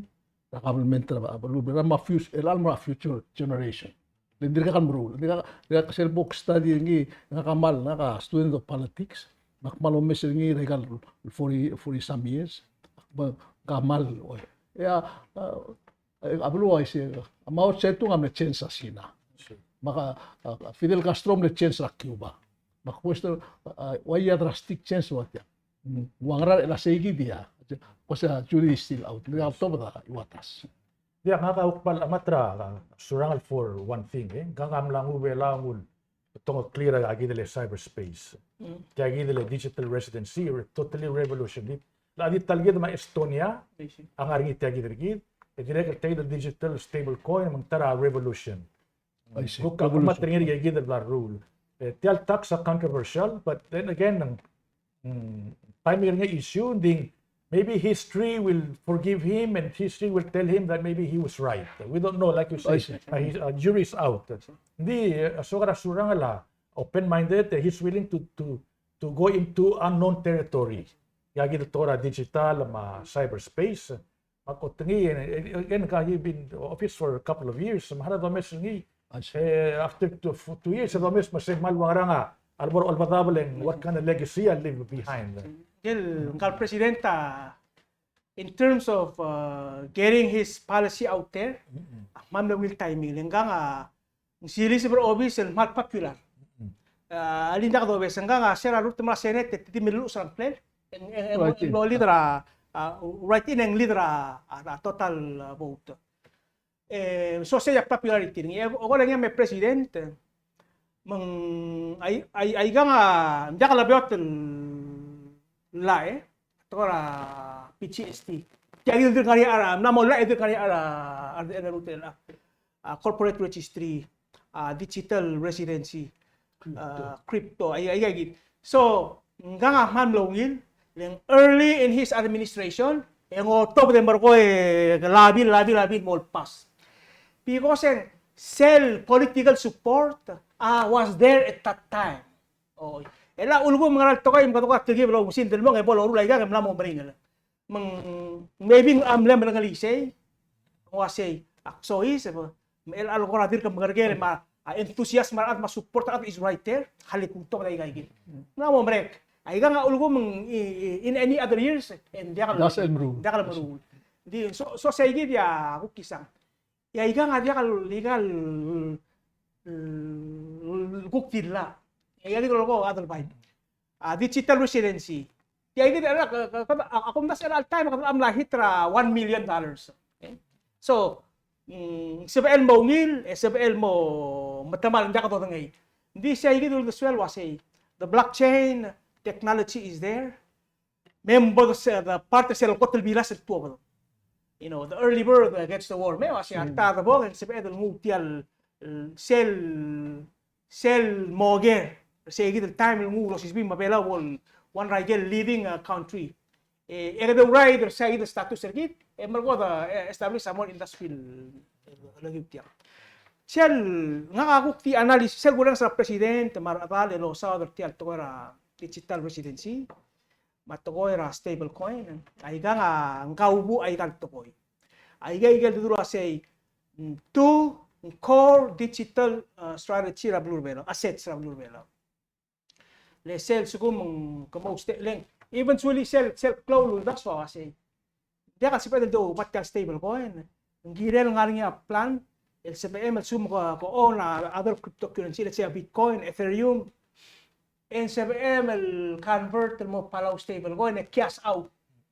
er a government er a beluu, er a future, el mo er a future generation. Le ng dirkak el meruul, dirkak, dirkak sel bo kstudy er ngii, ngak a kmal, ngak a student of politics, me ak kmal omes er ngii er aika el forty, forty some years, me ak kmal, oi. E a, a, a beluu a uaisei, a Mao Zedong a mle change er a China. Me a, a, a Fidel Castro a mle change er a Cuba. Me a question, a, a, why a drastic change, ua tia? Mm, ua ngera el uasei kid a, because a jury is still out. Ng diak a tobed a Iuatas. Diak, ngak a kuk kmal mechemat er a, a, Surangel for one thing, e. Ngak a mla nguu a Belau a nguu el betok el clear a kid el cyberspace. Mm. Tia kid el digital residency, re-, totally revolution. Di, le di ta el kid me a Estonia, I see, a ngar er ngii tia kid er kid, e dirrek el tia kid el digital stablecoin, me ng ta er a revolution. I see. Kuk a revolution. Kuk meterengir a kid el bla leruul. E, tia el tax a controversial, but then again, ng, mm, timing er ngii a issue, ng di, maybe history will forgive him and history will tell him that maybe he was right. We don't know, like you say, I see, a, his, a jury is out. Ng di, e, a soak er a Surangel a open-minded, e, he's willing to, to, to go into unknown territory. Tia kid el tekoi er a digital me a cyberspace. Me ak otengii, e, e, again, ka, he been office for a couple of years. Me a domes er ngii, I see, e, after two, for two years, e domes me sei kmal ua ngerang a lebo er a olbedabel e ng what kind of legacy a leave behind. Ngii el, ngka el president a, in terms of, uh, getting his policy out there, mm-mm, a kmal mle ungil timing. Le ngkang a, ng siliseb er a obis el kmal popular. Mm-mm. A, alii, ng diak dobes, ngkang a se er a rurt el mo er a Senate, e te di milluches er a ngklel, e ng, e ng, e ng, right in, lo lead er a, a, right in e ng lead er a, a, a total, a, vote. E, so sei a popularity er ngii. E, okor e ngii a me president, me ng, ai, ai, aikang a, ng diak lebeot el llach, e, tekoi er a P G S T. Tia kid el dirk ngar er ngii a, mla mo llach e dirk ngar er ngii a, a, a, a, a, corporate registry, a, digital residency, a, crypto, ai, ai, ai, kid. So, ngkang a kmal mlo ungil, le ng early in his administration, e ng otobed e merekong e labil, labil, labil mo pass. Because e ng sel political support, a, was there at that time. Oi. E a ulekum ngar er a tekoi, me kede ko er a tekib el oumesingd el mong e bo loruul aikang e mla mo meringel. Me ng, maybe ng mle medengelii sei, ua sei, ak soiseb, me chelecha el kora dirk mekerker me a, a, enthusiasm er a rechad me a support er a rechad is right there, hale kuk tobed aikakid. Ng mo merek. Aikang a ulekum ng, i, i, in any other years, e ng diak el, diak el meruul. Diak el meruul. Di, so, so sei kid a kuk kisang. E aikang a diak el, ikal, el, kuk di llach. E aikid el ko a delbai. A digital residency. Tia kid a, a, a, a, a kumdasu er a all time, a mla hit er a one million dollars. Okay? So, mm, sebechel mo ungil, e sebechel mo metemall, ng diak dodengei. Ng di sei kid el uldesuel el uasei, the blockchain technology is there. Me bo se, the part er sel kot el bilas el tuobed. You know, the early bird gets the worm. Me uasei, a ta de bo, e sebeched el nguu tia el, el sel sel mo ker, sei kid el taem el nguu el osisiu me a Belau a bo el one er a ikel leading, uh, country. E, e kede oureor er sei kid el status er kid, e merekod a, e, establish a more industrial, e, lekiu tiang. Sel ngak a kuk di analysis, sel kurrenges er a president me a rechedal el osaod er tia el tekoi er a digital residency me a tekoi er a stable coin, aikang a ng kaubuch aikal tekoi. Aike, aike el dulu a sei, mm, two core digital, uh, strategy er a beluu er a Belau, assets er a beluu er a Belau. Le sel sekum ng kemau stel, le ng eventually sel, sel klou el uldasu a sei, diak a sebeched el doubat tia el stable coin. Ng kirel ngar er ngii a plan el sebechem el sekum ke, ke own a other cryptocurrency, let's say a Bitcoin, Ethereum, e ng sebechem el convert el mo Palau stable coin e cash out.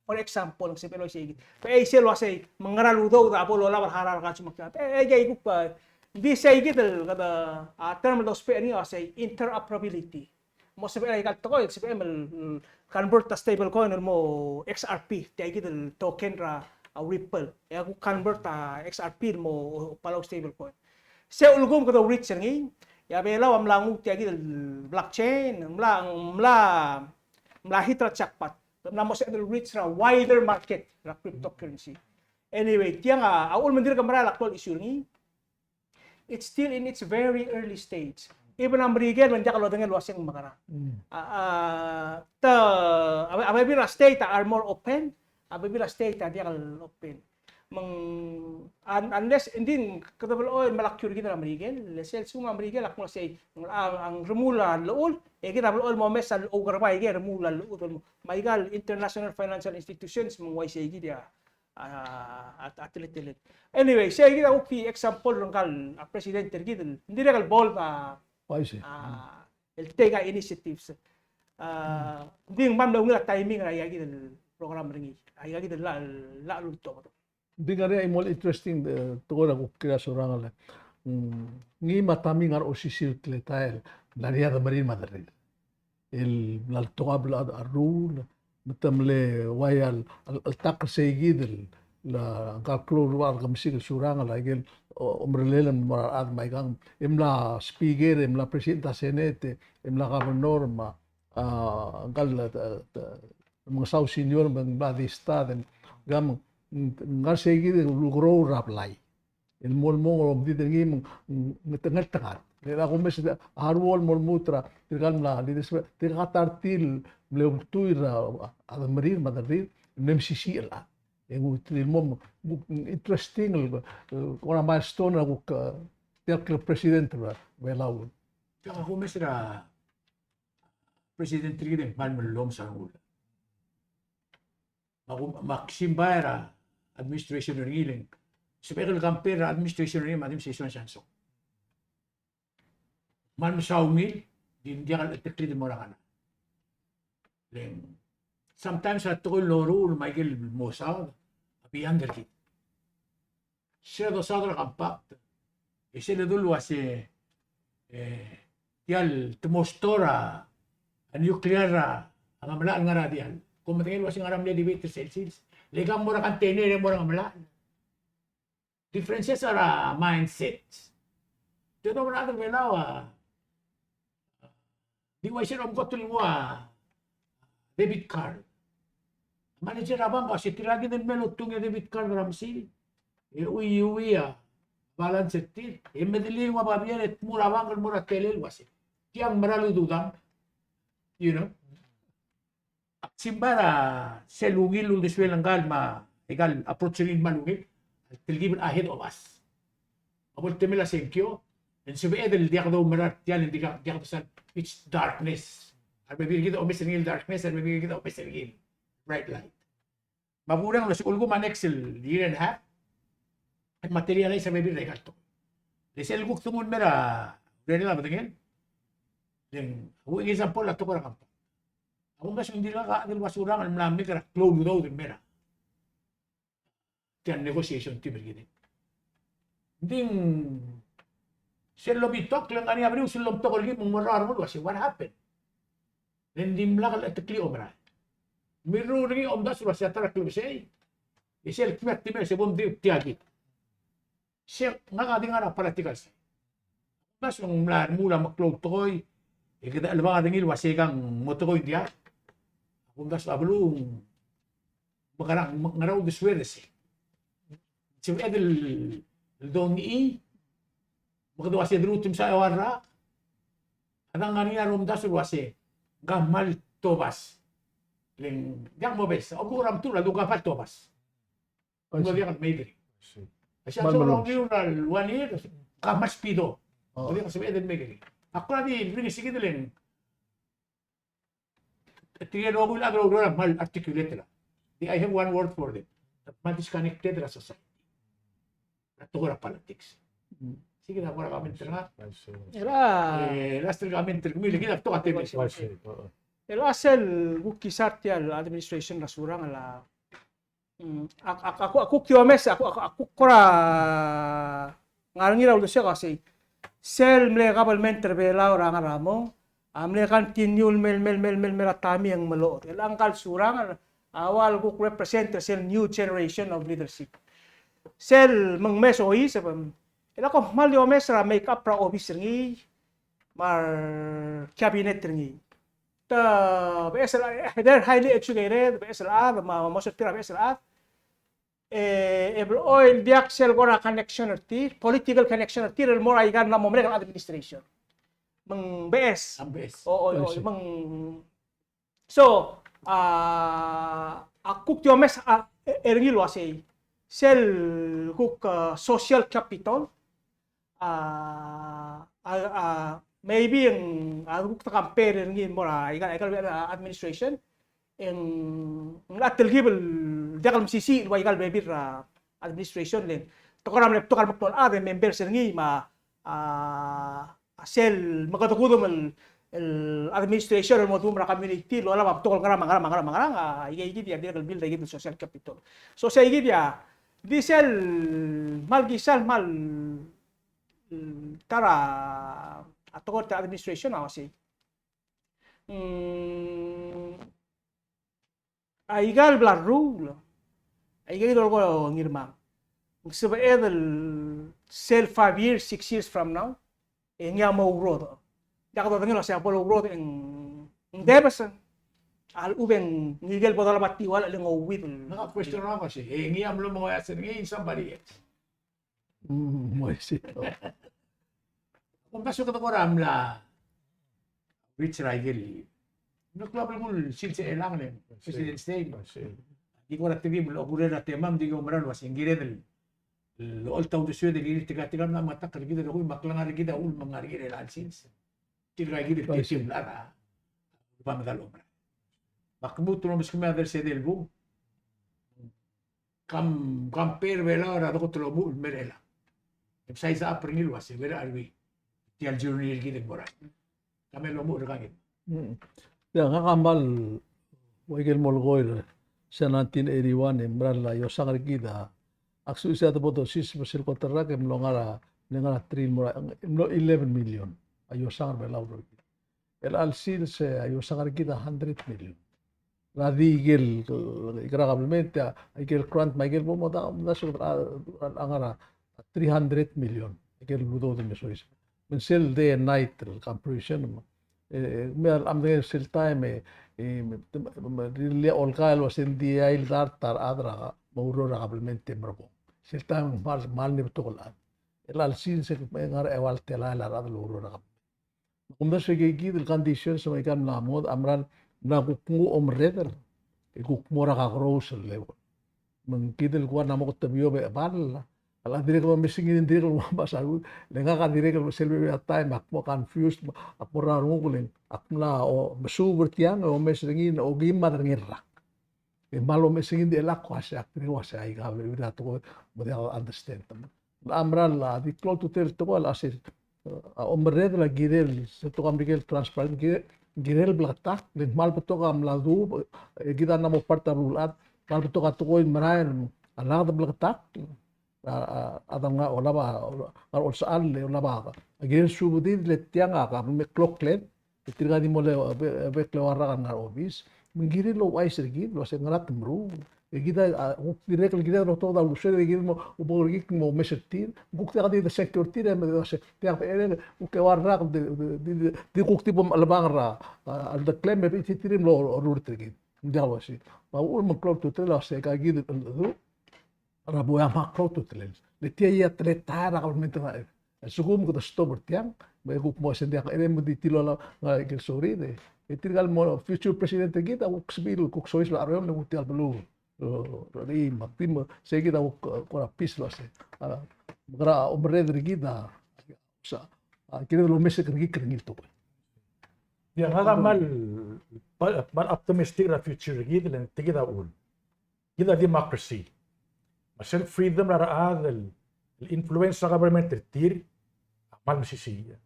For example, ng sebechem el uaisei kid. Pe isei el uasei, me ng ngera el udoud a bo lolab er a harau er a kasu me a, e, e, e, kuk, e, ng di sei kid el, kede, a, term el dousbech er ngii a uasei interoperability. Mo sebechel aikal tekoi, sebechem el, mm, convert a stable coin el mo X R P, tia kid el token er a, a, Ripple. E a kuk convert a X R P el mo Palau stable coin. Se ulekum kede reach er ngii, e a Belau a mla nguu tia kid el blockchain, mla, mla, mla hit er a jackpot. Mla mo sebeched el reach er a wider market er a cryptocurrency. Anyway, tiang a, a uchul me ng dirk merael a klou el issue er ngii, it's still in its very early stage. Even a Merikel me ng diak lodengei el uaseng mekerang. Mm. A, a, te, a, a bebil er a state are more open, a bebil er a state a diak el open. Me ng, un-, unless, engdi kede blechoel el melai a cure er kid er a Merikel, le sel sekum a Merikel a kmo sei, a, a ng remuul a llechul, e kid a blechoel el mo mes a oukerbai, e kid a remuul a llechul, me aikal international financial institutions me ng uaisei kid a, a, a, a teletelel. Anyway, sei kid a kuk di example er ngkal, a, president er kid, ng dirrek el bold a, uaisei, a, el take a initiatives. A, ng di ng kmal mle ungil a timing er aika kid el program er ngii. Aika kid el llach, llach el ultobed. Ng di ngar er ngii a more interesting, e, tekoi er a kuk kiei er a Surangel. Mm, ngii me a ta me ng ngar er a osisiu el teletael, ng ngar er ngii a demerir me a derrir. El mla letokl a rule, me te mle uai el, el, el tackle sei kid el, ngka el klou el rubak el kemesik el Surangel, aike el, o, omerellel el mo er a rechad me aikang, e mla speaker, e mla president er a Senate, e mla governor, me a, a, ngka el, e, e, Remengesau Senior, me ng mla di start, e, ngka me ng, ng ngar sei kid el ulekerreu er a blai. El mo, el mo, el mo, medid er ngii me ng, ng, ng, ngeltengat. Le a kumes a ruul el mo lmuut er tirka el mla, le tirka, tirka ta er tir el mle ultuil er a, a demerir me a derrir, el mle mesisiich el chad. E ng ultuil el mo, ng, ng interesting el, el, kora milestone er a kuk, e, tia el president er a Belau. Tia a kumes er a president er kid e ng kmal mellomes a rengul. Me a ku-, me ak simbai er a administration er ngii el ng sebechek el compare er a administration er ngii me a administration er a Sansom. Me a mesaul ngii, di ng diak el cheteklid el mo er a ngerang. Le ng, sometimes a tekoi el loruul me aike el mo saod a beyond er kid. Se dosaod er a compact. E sel ledu el uase, e, tia el te mo store a, a nuclear er a, a Ngemelachel el ngar er a diall. Kom medengei el uase ng ngar er a mle debate er sel sils. Le ka mo er a container e mo er a Ngemelachel. Differences er a mindset. Te domerang er a Belau a, di uaisei er a omkot el nguu a debit card. Manager er a bank a uase tirka kid el mle otung a debit card er a mesil. E ui, ui a balance er tir. E medelii el nguu a babier e tmuu er a bank el mo er a tele el uase, tiang mera el ududam. You know? Ak simbai er a sel ungil el uldesuel ngkal me aikal approach er ngii el kmal ungil, el telkib el ahead of us. A bo el temel a sengkio, e ng sebeched el diak doumerang er tiang, e ng diak, diak dosang pitch darkness. A rebebil er kid a omes er ngii el darkness, a rebebil er kid a omes er ngii el bright light. Me a kureng el osiik el kuk me a next el year and a half, e materialize a bebil er aika el tekoi. Le sel kuk denguu el mei er a urerel a bedengel, le ng, a example a tekoi er a compound. A kumdasu e ng dirkak a chad el ua Surangel el mla make er a klou el udoud el mei er a tia el negotiation team er kid. Ng di sel lobitok, le ng ngar er ngii a berius el lomtok er ngii me ng mo er a rengul el uase what happened? Le ng dimlak lecheteklii a omerael. Mirruul er ngii a omdasu el uase a ta er a klebesei, e sel kmiu a team er se bo mdi tia kid. Se ngak a di ngar er a political side. Omdasu ng mla remuul a meklou el tekoi, e kede chelebanged er ngii el uase ikang mo tekoi ng diak. Omdasu a beluu ng mekerang, me ng ngera uldesued er sei. Sebeched el dongii, me kede uase de lmuut el msa eua el rak, a dang ngar er ngii a omdasu el uase, ng kmal tobas. Le ng diak mobes, a obekul a mtul a du ng kmal tobas. Ng diak el mei er ngii. Así a so long view er a one year, ng kmal spido. Ng diak sebeched el mei er ngii. A kora di ringel se kid le ng tirke el rokui el chad el oureor a kmal articulate er a. Di, I have one word for them. Kmal disconnected er a society. Er a tekoi er a politics. Sei kid a kora comment er ngak. E last el comment er kemiu, le kid a betok a temel. E a sel kuk kisa er tia el administration er a Surangel a Mm, ak, ak, ak, ak kuk di omes, ak, ak, ak kuk kora ngar er ngii er a uldesuek a sei. Sel mle government er a Belau er a ngar er a mong, a mle continue el mei, mei, mei, mei, mei er a taem e ng meloched. El ngka el Surangel a ua el kuk represent er sel new generation of leadership. Sel mengmes oiseb, el a kom kmal di omes er a make up er a obis er ngii, me a re cabinet er ngii. Te beches el, they're highly educated, beches el chad, me a, me a most of tir a beches el chad. E, e blechoel diak sel kora connection er tir, political connection er tir, el mo er a ikal mla mo merek el administration. Me ng beches. A beches. O, o, o, me ng. So, a, a kuk di omes a, e, er ngii el uasei. Sel kuk, a, social capital, a, a, a, maybe ng, a, kuk te compare er ngii el mo er a, ikal, ikal, a, administration, e ng, ng locha telkib el diak el mesisiich el ua ikal bebil er a administration le ng, te kora mle betok a remeklou el chad e members er ngii me a, a, sel mekedekudem el, el administration el mo duum er a community el olab a betok el ngerang me a ngerang me a ngerang me a ngerang, a, ikei kid a dirrek el build er kid el social capital. So sei kid a, di sel kmal kisa el kmal ta er a tekoi er tia el administration a uasei. Mm, a ikal bla leruul, a ikei dolekoi a Ngirmang. Ng sebeched el sel five years, six years from now, e ngii a mo ourodech. Diak dodengei el uasei a bo lourodech e ng, ng debes a lechub e ng ikei el bo dolab a tiualech le ng ouid el. Ng question er a uasei, e ngii a mlo mengoias er ngii, somebody else. Mm, mo isei. Kumdasu e kede kora mla reach er a ikel, mlo klou a belkul el sils er chelechang el President's Day. Di kora telkib el okurel er a temam, di ki oumera el uasei ng kired el, el oltaut a uldesued el kirir tirka, tirka el mla mengetakl er kid el rokui me a klengar er kid a uchul me ng ngar er ngii er chelecha el sils. Tirka kid el tirke el mla er a, ba medal oumera. Me ak lmuut el omeskemiu a delu el sede el bung. Kam, kam compare Belau er a dekot el omuchel el mei er chelechang. Emphasize a upbringing el uasei, where are we? Tia el journey er kid el mo er a. Ka mle omuchel er kangin. Mm. Ia, ngak a kmal, ua ikel molekoi er se nineteen eighty-one, e mera el iosang er kid a, ak soiseb a debo dosiik me sel kot el rak e mlo ngar er a, mle ngar er a three el mo er a, mlo eleven million a iosang er a Belau er kid. Chelecha el sils e a iosang er kid a hundred million. Er a di ikel, ikel government, a ikel grant me a ikel bo mo da, mo da so a, a ngar er a three hundred million. Ikel udoud el me soiseb. Me ng sel day and night el comparison. E, e, me a, a medengei sel taem, e, e, me, me, me, rirellii a olkael el uasei ng di a ildart a rechad er a, mo oureor er a government e merekong. Sel taem e ng kmal, kmal mle betok el chad. Chelecha el sils e ng ngar er a eua el telael a rechad el oureor er a government. Me kumdasu e ikei kid el conditions me aika el mla mo, a mera el mla kuk nguu a omerreder, e kuk mo er a kakerous el level. Me ng kid el kuk mla mo ketebiobech a ball, a le dirrek el omes er ngii, dirrek el omes a, le ngak a dirrek el sel bebil a taem ak mo confused, ak mo er a renguk el, ak mla, o, mesuub er tiang, e omes er ngii, okeim me a derengel rak. E kmal omes er ngii ng di el ak uase ak dirrek el uase aika el bebil a tekoi me ng diak el understand. A mera el di klou a ultutelel el tekoi el uase, a omerreder a kirel, se tok a Merikel transparent, kirel, kirel bleketakl, le ng kmal betok a mla duubech, e kid a mla mo part er a beluulechad, kmal betok a tekoi el merael, a lak de bleketakl, a, a, a dengar er a olab a, a olsechall, olab a, a kirel subedid, le tiang a, a me klokled, e tirka di mo le, be, bek el eua el rak el ngar er a obis. Me ng kirir el ouchais er kid el uase ngera te meruul. E kid a, a, kuk dirrek el kired el otobed a ulusel, e kid mo, bo er kid mo omes er tir. Kuk diak di de security er tir, e me de uase, diak, e, e, kuk eua el rak, di, di, di, di kuk di bo mchelebangel er a, a, a ledeklem, e tir, tir el mlo, lo, lo, er tir kid. Ng diak el uase. Me a uchul me ng klou a ultutelel el uase, aika kid el, el, el, er a bo er a mla klou a ultutelel. Le tia a teletael er a kabelment er a, e, a lsekum kede stop er tiang, me kuk mo se ng diak, e, me di tilobed a, a, ikel sorir, e, e tirka el mo future president er kid, a kuk sebechir el kuk soiseb er a cheroid, le kuk tia el beluu, e, e, me ak di me, se kid a kuk, e, kora peace el uase. A, me kora omerreder er kid a, sa, a, kired el omes er kid er ngii el tekoi. Ia, ngak a kmal, kmal optimistic er a future er kid, le ng tia kid a uchul. Kid a democracy. Me sel freedom er a rechad el, el influence a government er tir, a kmal mesisiich.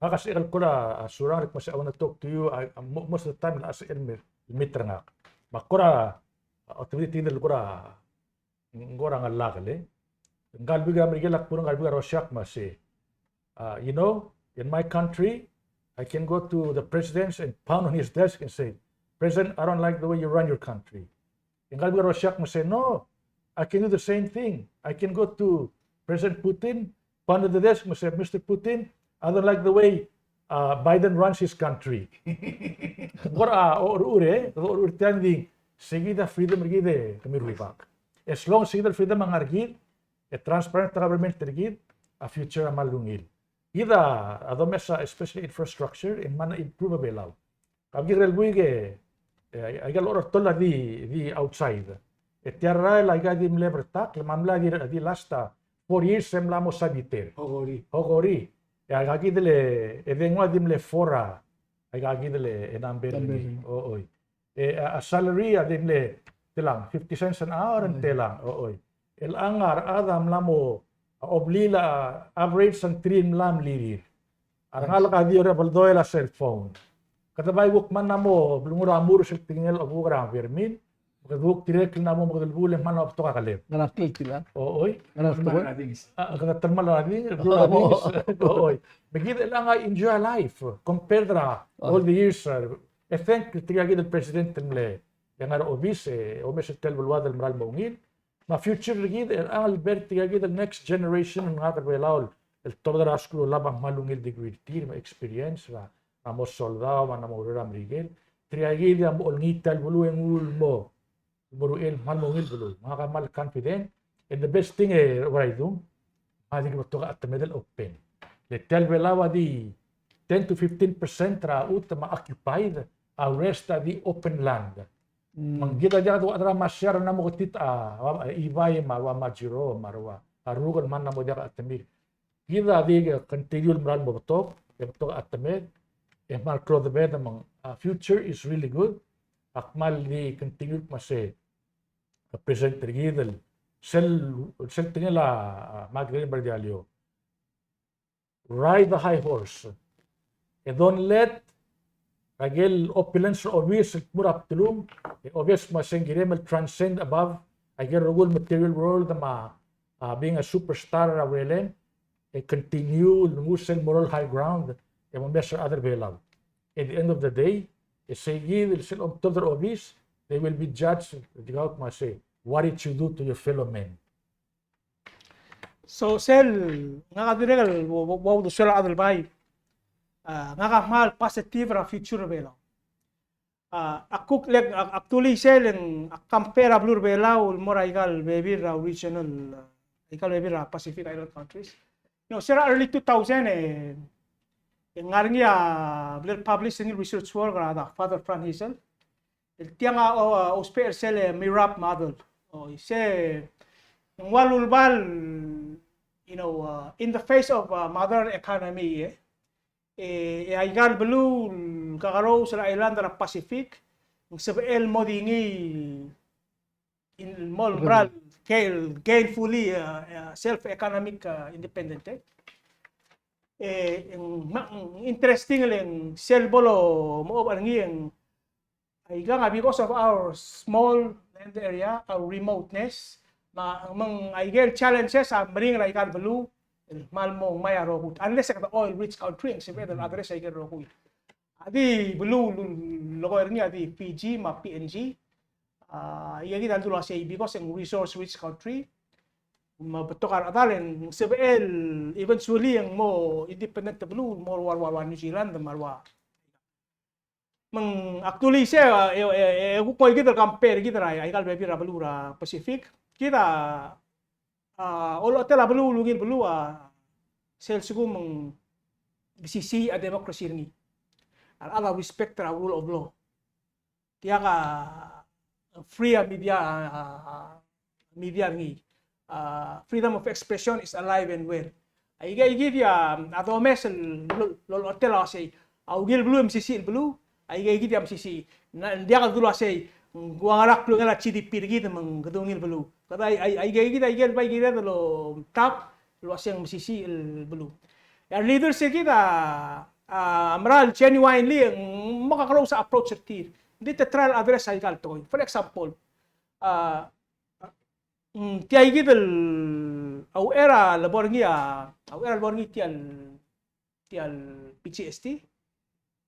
Ngak a sebechek el kora, a, Surangel, el kmo se I wanna talk to you, I, I, mo-, most of the time, a sebechek el me, meet er ngak. Me ak kora, a, ultimately tia kid el kora, ng kora ngelakel, e. Ngka el buik er a Merikel a kmo er ngka el buik er a Russia el kmo se, uh, you know, in my country, I can go to the president and pound on his desk and say, "President, I don't like the way you run your country." E ngka el buik er a Russia a kmo se, "No, I can do the same thing. I can go to President Putin, pound on the desk, me se, 'Mister Putin, I don't like the way, uh, Biden runs his country.'" Ng kora, a, ocherchur, e, ocherchur tiang, di se kid a freedom er kid e kemiu el rubak. As long se kid el freedom a ngar er kid, e transparent a government er kid, a future a kmal ungil. Kid a, a domes a, especially infrastructure, e ng mla improve a Belau. Ka bek el buik e, e, aika el ortol a di, di outside. E tia el rael aika di mle bertakl, me a mla di, di last a four years e mla mo sabiter. Hokori. Hokori. E aika kid el, e dengua di mle four a, aika kid el, e number. Number. O, oi. E, a, a salary a di mle, telang, fifty cents an hour, mm, telang, o, oi. Chelechang a rechad a mla mo, a, oblil a, average a ng three el mla mlirir. A rengalek a di orebeldoel a cell phone. Kede bai kuk mla mo, blengur a murs el tekingel a kuk er a Bermin, me kede kuk dirrek el mla mo, me kede lebuul e mla mo betok a keleb. Ngera kel tiang? O, oi. Ngera kel tiang? A, kede telemall er a ding, o, oi. Me kid chelechang a enjoy a life, compared er a, o, all the years, a, E thank tirka kid el president el mle, e ngar er a obis, e omes er tia el beluad el mera el mo ungil. Me a future er kid, e a lebo er tirka kid el next generation el ngar er a Belau el tobed er a skuul el olab a kmal ungil degree er tir, me a experience er a, er a mo soldau, me a mo oureor er a Merikel. Tirka kid a mo olengit tia el beluu e ng ulmo mo er uchei el kmal mo ungil beluu. Me ngak a kmal confident. And the best thing, e, what I do, me a di betok a chetemed el open. Le tia el Belau a di ten to fifteen percent er a chutem a occupied, a rest a di open land. Mm. Me ng kid a diak dua er a masiar a mla mo ketitech a, a, Ibai me a ua Majuro me a ua, a rokui el mla mo diak a chetemir. Kid a di continue el mera el mo betok, e betok a chetemed, e kmal klou a debed me ng, a, future is really good. Ak kmal di continue el kmo se, a, president er kid el, sel, sel tekingel a, a, Magdalena Bardiallo. Ride the high horse. E don't let, aike el opulence er a obis el tmuu er a bdelum, e obvious me se ng kirem el transcend above, aike el rokui el material world me a, a, being a superstar er a urerem, e continue el nguu sel moral high ground, e mo mesa er a other Belau. At the end of the day, e sei kid el sel omtobed er a obis, they will be judged, di kau me se, what did you do to your fellow men? So, sel, ngak a dirrek el, ua, ua, ua uldesuel a chad el bai. A, ngak a kmal positive er a future er a Belau. A, ak kuk le, ak, ak dulii sel, ng, ak compare a beluu er a Belau el mo er aika el bebil er a regional, a, aika el bebil er a Pacific Island countries. You know, se er a early two thousand, e, e ng ngar er ngii a bla el publish er ngii el research work er a Father Frank Hissel. El tiang a, o, a, ousbech er sel, e, MERAP model. O, se, ng ua lulebal, you know, uh, in the face of, uh, modern economy, e, e, e aika el beluu el kakerous er a island er a Pacific, ng sebechel el mo di ngii in, mo meral gain, gainfully, uh, uh, self economic, uh, independent, e. E, ng, ng interesting el ng sel bo lomeob er ngii e ng, aikang a because of our small land area, our remoteness, me ng, me ng aike el challenges a meringel aika el beluu el kmal mo ngmai a rokui. Unless e kede oil rich country e ng sebeched el address aike el rokui. A di beluu el, el, el ko er ngii a di Fiji me a P N G. A, aika kid a dulu el uasei because e ng resource rich country. Me betok a rechedal e ng sebechel eventually e ng mo independent el beluu, mo ua, ua, ua New Zealand, me a ua. Me ng actually sei, e, e, e, e kuk mo kid el compare kid er a, aika el bebil er a beluu er a Pacific. Kid a, a, olechotel a beluu, el ungil beluu a sel lsekum ng mesisiich a democracy er ngii. A rechad a respect er a rule of law. Diak a free a media, a, a, media er ngii. A, freedom of expression is alive and well. Aike, aike kid a, a domes el lo, lo, lochotel a uasei a ungil beluu e mesisiich el beluu, aike, aike kid a mesisiich. Ng diak el dulu el uasei ng ua ngera klungel a G D P er kid me ng kede ungil beluu. Kede ai, ai, aike, aike kid a ikel bai kired el omtab el uasei ng mesisiich el beluu. E a leaders er kid a, a, meral genuinely, ng mo kakerous a approach er tir. Ng di te try el address aika el tekoi. For example, a, mm, tia kid el, a uchei er a lebo er ngii a, a uchei er a lebo er ngii tia el, tia el P G S T.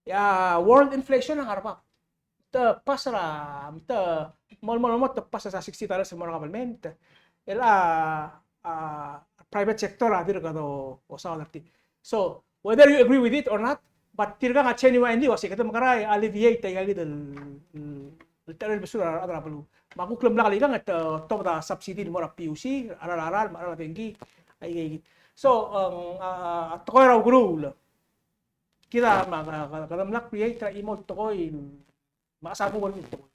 E a world inflation a ngar er a bab. Te pass er a, te mo, mo, mo, te pass er a sixty dollars el mo er a government. El a, a, private sector a dirk do, osaod er tir. So, whether you agree with it or not, but tirkang a genuinely uasei kede mekera e alleviate aika kid el, el, el techellir el besul er a rechad er a beluu. Me a kuk lemlak el ikang e te, tobed a subsidy el mo er a P U C, a rechad er a, a rechad er a dengki, aika kid. So, um, a, a, a tekoi er a ukeruul. Kid a, me a, a, a, kede mla create er a chimo el tekoi, me a sa kuk el tekoi.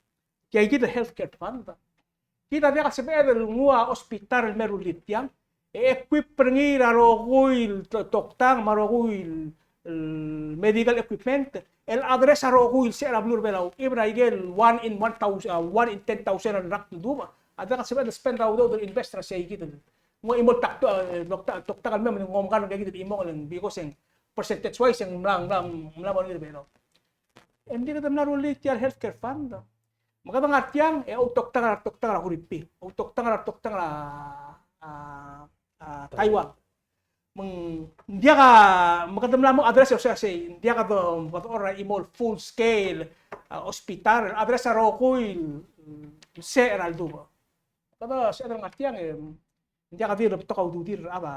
Tia kid el healthcare fund. Kid a diak el sebeched el nguu a hospital el me rullii tiang, e equip er ngii er a rokui el to-, toktang, me a rokui el, el medical equipment, el address a rokui el secher er a beluu er a Belau, even aike el one in one thousand, uh, one in ten thousand el rak el dubech, a diak el sebeched el spend a udoud el invest er a sei kid el. Ng ua chimo el tak to, eh, toktang, toktang el me, me ng omekar er ngii kid el chimo el ng, because e ng percentage wise e ng mla, mla, mla mo er ngii er a Belau. E ng di kede mla rullii tia el healthcare fund. Me kede ngar tiang, e outoktang er a, toktang er a Huripil, outoktang er a, toktang er a, a, a, Taiwan. Me ng diak a, me kede mla mo address er sei, ng diak a do, me kede orra chimo el full scale, a, hospital, address a rokui el secher er a ledubech. Kede sebeched el ngar tiang, e ng diak a di le betok a ududir er a chad a,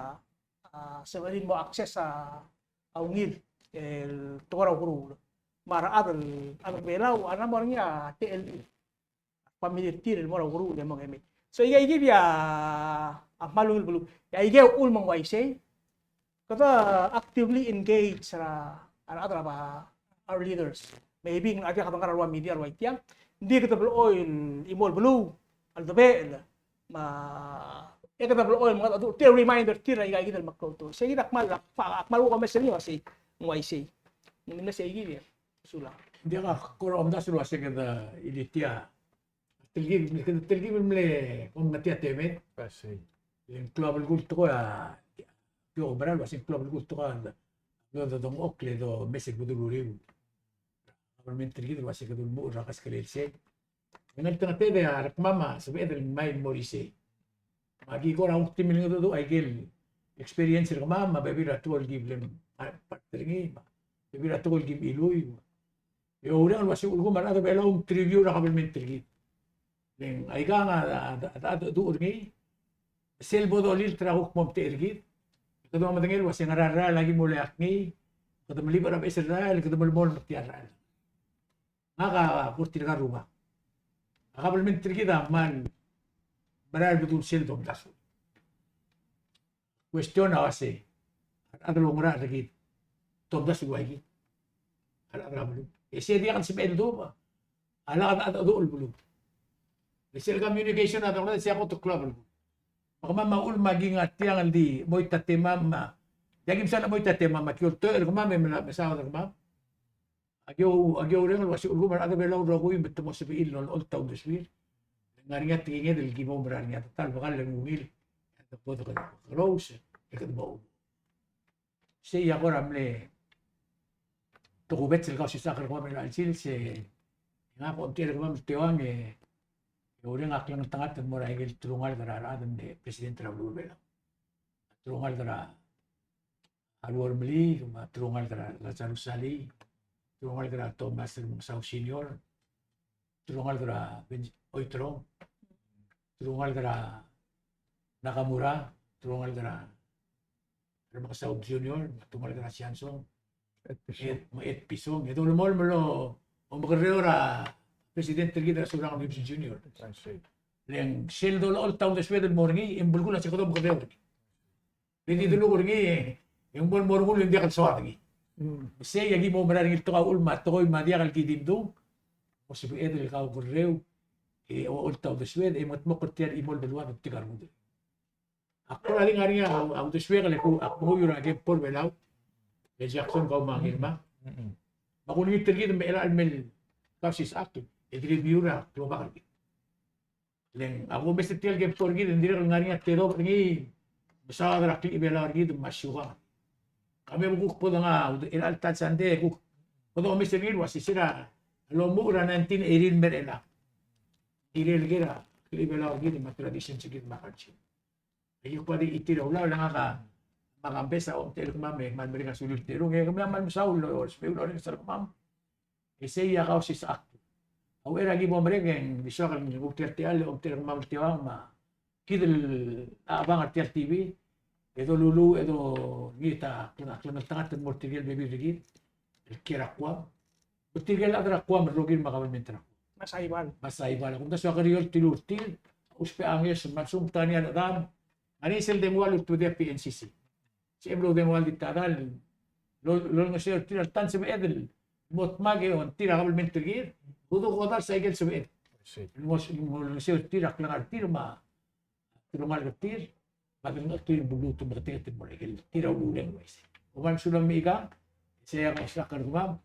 a, sebechir el mo access a, a ungil el tekoi er a ukeruul. Me a rechad el, a rechad er a Belau a mla mo er ngii a techellir, family er tir el mo er a ukeruul e mo ngemei. So, aika, aika kid a kmal ungil beluu. Aika uchul me ng uaisei, kede actively engage er a, a rechad er a, our leaders. Maybe ng diak kede ngar er a ua media el ua tiang, ng di kede blechoel el chimo el beluu a ledebechel, me e kede blechoel el mengedecheduch er tir, reminder er tir er aika kid el meklou el tekoi. Sei kid a kmal, a kmal kuk omes er ngii el uasei ng uaisei. Ng mle sei kid e. Sulang. Ng diak a kora omdasu el uasei kede ilitia. Telkib, kede telkib el mle kom ngetia temed. Uasei. Le ng klou a belkul el tekoi a, kio mera el uasei ng klou a belkul el tekoi a, do, do, dongchokl e domes el bedul uriul. Government er kid el uasei kede ulemuchel er a keskelel sei. Ng ngeltengeted e a rekemam a sebeched el ngmai el mo er isei. Me aki kora ultimil ngedecheduch aike el experience er kemam, me a bebil er a tekoi el ki mle, a, part er ngii, me a bebil er a tekoi el ki mle chelui. E oureng el uasei ulekum a rechad er a Belau, interview er a kabelment er kid. Le ng aikang a, a, a, a, a, a, er ngii, sel bo dolilt er a kuk mo omtechei er kid. Kede mo medengei el uasei ngera el rael a ki mo loia er ngii, kede melibech er a beches el rael, kede melemolem er tia el rael. Ngak a kuk tirka el rubak. A kabelment er kid a kmal mera el bedul sel domdasu. Question a uasei, a rechad el oungerachel er kid, tomdasu el ua kid? A rechad er a beluu. E sei a diak el sebeched el dubech. A lak a, a, a, a, a, a beluu. E sel communication a, a, a, sei a kot el klou a beluu. Me kemam a uchul me aki ngar tiang el di moit a temam me, e aki msa el moit a temam, me aki oltoech er kemam e mla mesaod er kemam. Aki ou-, aki oureng el uasei ulekum a rechad er a Belau el rokui me te mo sebechir el olecholt a uldesuir. ngar er ngii a tekinged el ki bo mera er ngii a ta el bekall el ungil, e de bo de kerous e kede bo. Sei a kora mle tokubets el kausisechakl er kemam er a chelsel, se ngak a omtechei er kemam el teuang e, e oureng a klengeltengat el mo er a ikel telungalek er a rechad el mle president er a beluu er a Belau. Telungalek er a Aruor Meliik, me a telungalek er a Lazarus Salii, telungalek er a Thomas Remengesau Senior, telungalek er a Ben-, Oiterong, telungalek er a Nakamura, telungalek er a Remengesau Junior, me a telungalek er a Sianson, Ed Pisong. Ed, me a Ed Pisong. E dolemolem el omekerreu er a president er kid er a Surangel Gibson Junior. I see. Le ng sel dolecholt a uldesued el mo er ngii, e ng belkul a se kede omekerreu er ngii. Le di deluk er ngii, e ng bo el mo er ngii e ng diak el soad er ngii. Mm. Sei a ki mo mera er ngii el tekoi a uchul me a tekoi me a diak el ki di mdung. Mo sebeched el kaukerreu, e olecholt a uldesued, e mengetmokl er tia el chimo el beluad el tirka el rengud. Ak kora di ngar er ngii a uldesuek el kuk, ak menguiu er a Kempor Belau, e Jackson kau me a Ngirmang. Mm-mm. Me ak ulengit er kid me chelecha el mei el kausisechakl, e dirrek el review er a klobak er kid. Le ng, a kumes er tia el Kempor er kid, e ng dirrek el ngar er ngii a tedobech er ngii, mesaod er a klechibelau er kid me a siukang. Kemam a kuk bo dengai, chelecha el ta el sandei, e kuk bo domes er ngii el ua se se er a lomuchel er a nineteen eighty el mei er chelechang. Kirel ker a klechibelau er kid me a traditions er kid me a culture. Aki kuk di chitii er a ulaol, e ngak a, me a Kambes a omtechei er kemam e kmal merek a sulir el terung, e kemiu a kmal mesaul el ousbech el orrenges er kemam. E sei a kausisechakl. A uchei er a ki bo merek e ng di soak el nguu tia el techall el omtechei er kemam el teuang me kid el chabang er tia el T V, e doluluuch, e dolengit a klengeltengat el mo er tirke el bebil er kid el kiei er a Guam. Me tirke el chad er a Guam el rokir me a kabelment er a Guam. Me a Saibal. Me a Saibal. Ak omdasu e ak kerior el tilur tir, ousbech a ngeso, me a lsekum te ngar er ngii a rechedam, ngar er ngii sel dengua el ultebedii a P N C C. Sebechem el dengua el di ta el, lo, lolengeseu er tir a le ta el sebeched el mo dmak e ongtir a kabelment er kid, udokodars a ikel sebeched. Sei. Mo, mo olengeseu er tir a klengar er tir me a telungalek er tir, me a delengchekltir el beluu, te meketeket el mo er a ikel tir a ulureng el uaisei. Kom kmal mesulang Mechikang, sei a kausisechakl er kemam.